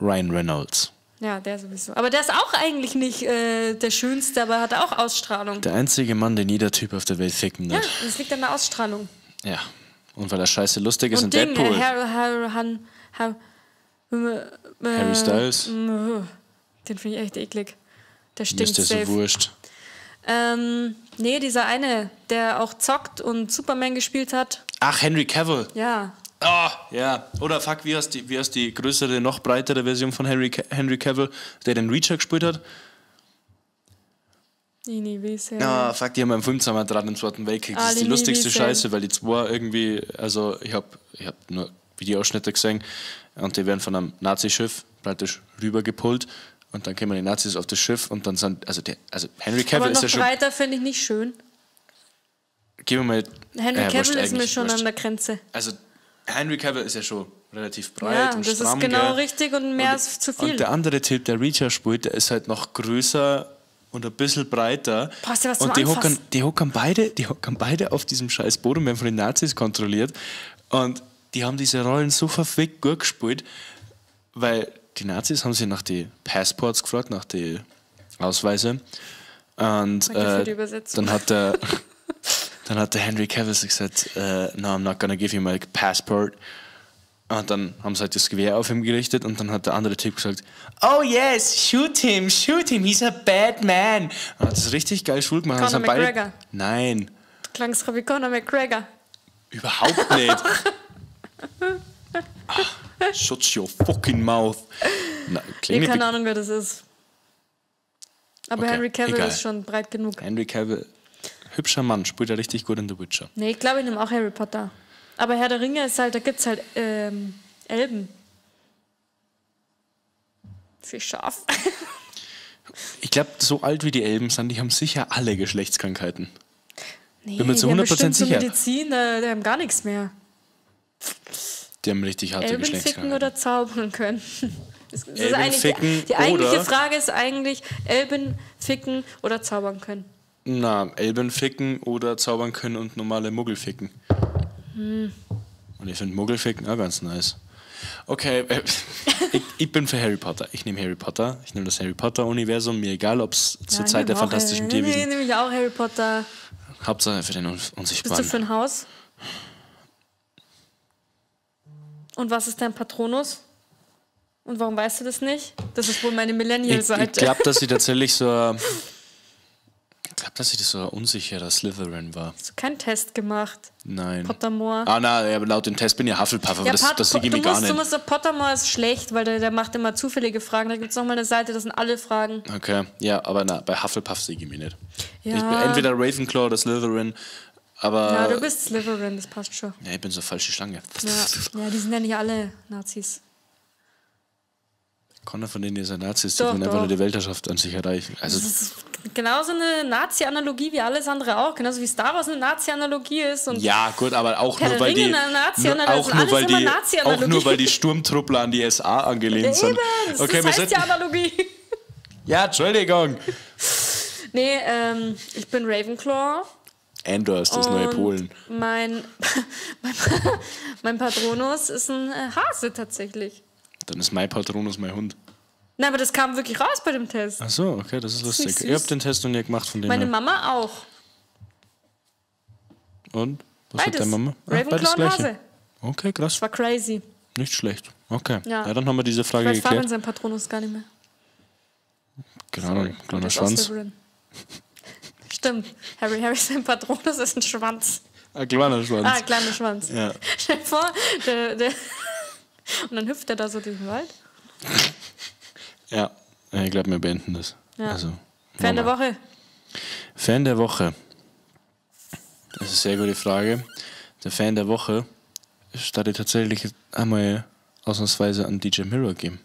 S1: Ryan Reynolds.
S2: Ja, der sowieso. Aber der ist auch eigentlich nicht der Schönste, aber hat auch Ausstrahlung.
S1: Der einzige Mann, den jeder Typ auf der Welt ficken
S2: Ja,
S1: wird.
S2: das liegt an der Ausstrahlung.
S1: Ja. Und weil er scheiße lustig ist
S2: Und
S1: in
S2: Ding,
S1: Deadpool.
S2: Harry
S1: Harry Styles.
S2: Den finde ich echt eklig. Der
S1: Mir
S2: stinkt
S1: ist der so
S2: safe.
S1: wurscht.
S2: Nee, dieser eine, der auch zockt und Superman gespielt hat.
S1: Ach, Henry Cavill.
S2: Ja.
S1: Ah, ja. Oder fuck, wie heißt die größere, noch breitere Version von Henry Cavill, der den Reacher gespielt hat?
S2: Nee, wie ist er?
S1: Ah, fuck, die haben einen Film zusammen dran im Zweiten Weltkrieg. Das ist die
S2: Ali
S1: lustigste
S2: Wiesel.
S1: Scheiße, weil die zwei irgendwie, also ich hab nur Videoausschnitte gesehen und die werden von einem Nazischiff praktisch rübergepullt und dann kommen die Nazis auf das Schiff und dann sind, also Henry Cavill
S2: Aber
S1: ist
S2: noch
S1: ja schon,
S2: breiter finde ich nicht schön.
S1: gehen wir mal,
S2: Henry
S1: wurscht,
S2: Cavill ist mir
S1: eigentlich
S2: schon
S1: wurscht.
S2: an der Grenze.
S1: Also Henry Cavill ist ja schon relativ breit
S2: Ja,
S1: und
S2: das
S1: stramm,
S2: ist genau
S1: gell?
S2: richtig und mehr ist zu viel.
S1: Und der andere Typ, der Reacher spielt, der ist halt noch größer und ein bisschen breiter.
S2: Brauchst du was zum
S1: und die
S2: Anfassen?
S1: hockern beide auf diesem scheiß Boden, werden von den Nazis kontrolliert. Und die haben diese Rollen so verfickt gut gespielt, weil die Nazis haben sie nach die Passports gefragt, nach die Ausweise. Und
S2: Danke für die Übersetzung.
S1: dann hat der Henry Cavill so gesagt, no, I'm not gonna give you my passport. Und dann haben sie halt das Gewehr auf ihn gerichtet und dann hat der andere Typ gesagt, oh yes, shoot him, he's a bad man. Und hat das richtig geil schwul gemacht.
S2: Conor
S1: Das haben beide-
S2: McGregor.
S1: Nein,
S2: Du klangst wie Conor McGregor.
S1: überhaupt nicht. Ah, shut your fucking mouth. Na,
S2: Nee,
S1: klingt
S2: keine Ahnung, wer das ist. Aber
S1: Okay,
S2: Henry Cavill
S1: egal.
S2: ist schon breit genug.
S1: Henry Cavill, hübscher Mann, spielt er richtig gut in The Witcher.
S2: Nee, ich glaube, ich nehme auch Harry Potter. Aber Herr der Ringe ist halt, da gibt es halt Elben. Viel scharf.
S1: Ich glaube, so alt wie die Elben sind, die haben sicher alle Geschlechtskrankheiten.
S2: Nee,
S1: Bin mir zu
S2: die haben
S1: 100%
S2: bestimmt so
S1: sicher.
S2: Medizin, die haben gar nichts mehr.
S1: Die haben richtig harte
S2: Elben ficken
S1: Geschlechtskrankheiten.
S2: oder zaubern können. Das ist
S1: Elben
S2: eigentlich,
S1: ficken
S2: die eigentliche
S1: oder-
S2: Frage ist eigentlich, Elben ficken oder zaubern können.
S1: Na, Elben ficken oder zaubern können und normale Muggel ficken. Und ich finde Muggel ficken auch ganz nice. Okay, ich bin für Harry Potter. Ich nehme Harry Potter. Ich nehme das Harry Potter-Universum. Mir egal, ob es zur
S2: Ja, ich
S1: Zeit der
S2: nehm auch
S1: fantastischen
S2: Harry- Nee,
S1: Tierwesen.
S2: nehme ich auch Harry Potter.
S1: Hauptsache für den
S2: Bist du
S1: Unsichtbaren.
S2: für ein Haus? Und was ist dein Patronus? Und warum weißt du das nicht? Das ist wohl meine
S1: Ich
S2: Millennial-Seite.
S1: glaube, dass ich tatsächlich so ein, ich glaube, dass ich das so ein unsicherer Slytherin war.
S2: Hast du keinen Test gemacht?
S1: Nein.
S2: Pottermore.
S1: Ah, nein, ja, aber laut dem Test bin ich ja Hufflepuff, aber
S2: Ja,
S1: das, das sehe ich
S2: du
S1: mir gar
S2: musst,
S1: nicht.
S2: Du musst, Pottermore ist schlecht, weil der macht immer zufällige Fragen. Da gibt es nochmal eine Seite, das sind alle Fragen.
S1: Okay, ja, aber na, bei Hufflepuff sehe ich mich nicht.
S2: Ja.
S1: Ich bin entweder Ravenclaw oder Slytherin, aber
S2: Ja, du bist Slytherin, das passt schon.
S1: ja, ich bin so falsche Schlange.
S2: Ja, ja, die sind ja nicht alle Nazis.
S1: Keiner von denen ist ein Nazis, die
S2: Doch,
S1: wollen einfach
S2: doch.
S1: nur die Weltherrschaft an sich erreichen. Also,
S2: Das ist genauso eine Nazi-Analogie wie alles andere auch. Genauso wie Star Wars eine Nazi-Analogie ist. Und
S1: ja, gut, aber auch
S2: Herr
S1: nur,
S2: der
S1: weil die,
S2: Ringe, eine Nazi-Analogie,
S1: auch,
S2: das
S1: nur,
S2: sind
S1: weil
S2: alles immer
S1: die, auch
S2: Nazi-Analogie.
S1: nur weil die Sturmtruppler an die SA angelehnt
S2: Ja,
S1: sind.
S2: eben, das,
S1: Okay,
S2: das
S1: wir
S2: heißt
S1: sind,
S2: ja Analogie.
S1: ja, Entschuldigung.
S2: Nee, ich bin Ravenclaw.
S1: Andor ist das neue
S2: Und
S1: Polen.
S2: Mein Patronus ist ein Hase tatsächlich.
S1: Dann ist mein Patronus mein Hund.
S2: Nein, aber das kam wirklich raus bei dem Test.
S1: Ach so, okay, das ist lustig.
S2: nicht
S1: Ich habe
S2: süß?
S1: den Test noch nie gemacht von dem
S2: Meine
S1: her.
S2: Mama auch.
S1: Und? Was hat
S2: Beides.
S1: deine Mama? Ah,
S2: Ravenclaw
S1: beides
S2: und
S1: Gleiche.
S2: Hase.
S1: Okay, krass.
S2: Das war crazy.
S1: Nicht schlecht. Okay.
S2: Ja.
S1: Ja, dann haben wir diese
S2: Ich
S1: Frage
S2: weiß Fabian
S1: geklärt.
S2: sein Patronus gar nicht mehr.
S1: Keine Ahnung, kleiner
S2: Das ist auch
S1: Schwanz.
S2: Slytherin. Stimmt. Harry sein Patronus ist ein Schwanz.
S1: Ein kleiner Schwanz.
S2: Ah, kleiner Schwanz.
S1: Ja.
S2: Stell dir vor, der und dann hüpft er da so durch den Wald.
S1: Ja, ich glaube, wir beenden das.
S2: Ja.
S1: Also,
S2: Fan der
S1: machen wir.
S2: Woche.
S1: Fan der Woche. Das ist eine sehr gute Frage. Der Fan der Woche statt ich tatsächlich einmal ausnahmsweise an DJ Mirror geben.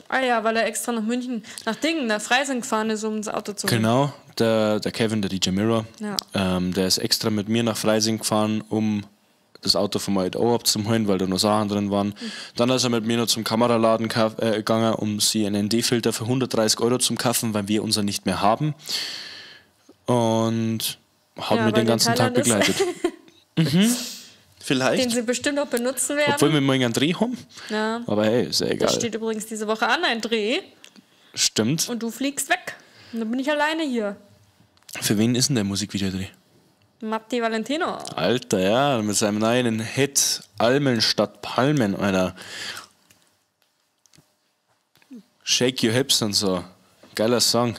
S2: Ah ja, weil er extra nach München, nach Dingen, nach Freising gefahren ist, um das Auto zu holen.
S1: Genau, der Kevin, der DJ Mirror,
S2: Ja.
S1: der ist extra mit mir nach Freising gefahren, um das Auto vom AO abzuholen, weil da noch Sachen drin waren.
S2: Mhm.
S1: Dann ist er mit mir noch zum Kameraladen gegangen, um sie einen ND-Filter für 130 Euro zu kaufen, weil wir unseren nicht mehr haben. Und hat
S2: Ja,
S1: mich
S2: weil
S1: den
S2: der
S1: ganzen Tag
S2: Thailand ist.
S1: begleitet. mhm. Vielleicht.
S2: Den sie bestimmt auch benutzen werden.
S1: Obwohl wir morgen einen Dreh haben.
S2: Ja.
S1: Aber hey, ist ja
S2: Das
S1: egal.
S2: steht übrigens diese Woche an, ein Dreh.
S1: Stimmt.
S2: Und du fliegst weg. Und dann bin ich alleine hier.
S1: Für wen ist denn der Musikvideodreh?
S2: Matti Valentino.
S1: Alter, ja, mit seinem neuen Hit Almen statt Palmen, Alter. Shake Your Hips und so. Geiler Song.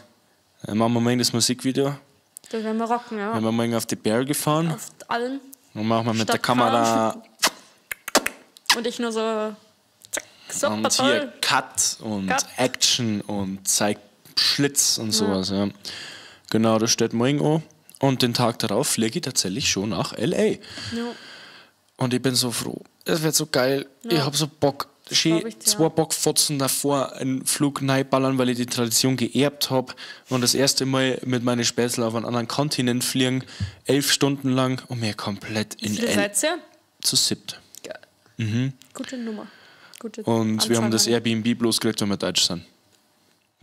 S1: Dann machen wir morgen das Musikvideo.
S2: Das werden wir rocken, ja.
S1: Dann wir morgen auf die Berge fahren.
S2: Auf allen.
S1: Dann machen wir mit der
S2: Statt
S1: Kamera
S2: Und ich nur so. Zack, super
S1: und
S2: toll.
S1: hier Cut und
S2: Cut.
S1: Action und zeigt Schlitz und sowas, ja. Genau, das steht morgen an. Und den Tag darauf fliege ich tatsächlich schon nach L.A.
S2: Ja.
S1: Und ich bin so froh. Es wird so geil. Ich hab so Bock. Schön
S2: glaub ich dir.
S1: zwei Bockfotzen davor einen Flug reinballern, weil ich die Tradition geerbt hab. Und das erste Mal mit meinen Spätzle auf einen anderen Kontinent fliegen, 11 Stunden lang und mir komplett in
S2: Wie viele
S1: L
S2: seid ihr?
S1: zu siebt.
S2: Geil. Gute Nummer. Gute
S1: Mhm. Und wir
S2: Anzahl
S1: haben das
S2: meine.
S1: Airbnb bloß gekriegt, weil wir deutsch sind.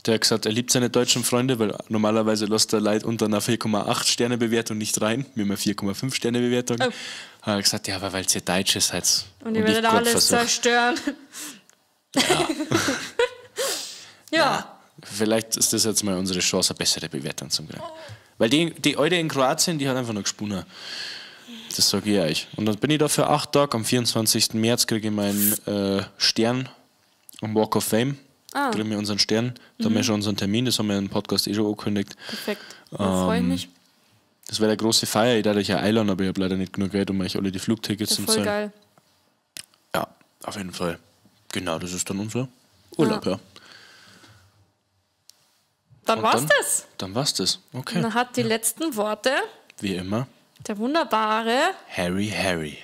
S1: Der hat gesagt, er liebt seine deutschen Freunde, weil normalerweise lässt er Leute unter einer 4,8 Sterne Bewertung nicht rein. Wir haben eine 4,5 Sterne Bewertung.
S2: Oh.
S1: Hat er gesagt, ja, aber weil ihr Deutsche seid.
S2: Und ihr
S1: ich
S2: werdet
S1: grad
S2: alles
S1: versuch.
S2: zerstören. Ja.
S1: Vielleicht ist das jetzt mal unsere Chance, eine bessere Bewertung zu kriegen. Weil die Alte in Kroatien, die hat einfach nur gesponnen. Das sage ich euch. Und dann bin ich da für 8 Tage. Am 24. März kriege ich meinen Stern am Walk of Fame.
S2: Ah.
S1: Kriegen wir unseren Stern. Da haben wir schon unseren Termin, das haben wir im Podcast eh schon angekündigt.
S2: Perfekt. Da freue ich mich.
S1: Das wäre der große Feier. Ich darf euch ja einladen, aber ich habe leider nicht genug Geld, um euch alle die Flugtickets
S2: Ja,
S1: zu
S2: voll
S1: zahlen.
S2: geil.
S1: Ja, auf jeden Fall. Genau, das ist dann unser Urlaub, ja.
S2: Dann
S1: Und
S2: war's
S1: dann?
S2: das.
S1: Dann war's das. Okay.
S2: Dann hat die letzten Worte
S1: Wie immer,
S2: der wunderbare
S1: Harry, Harry.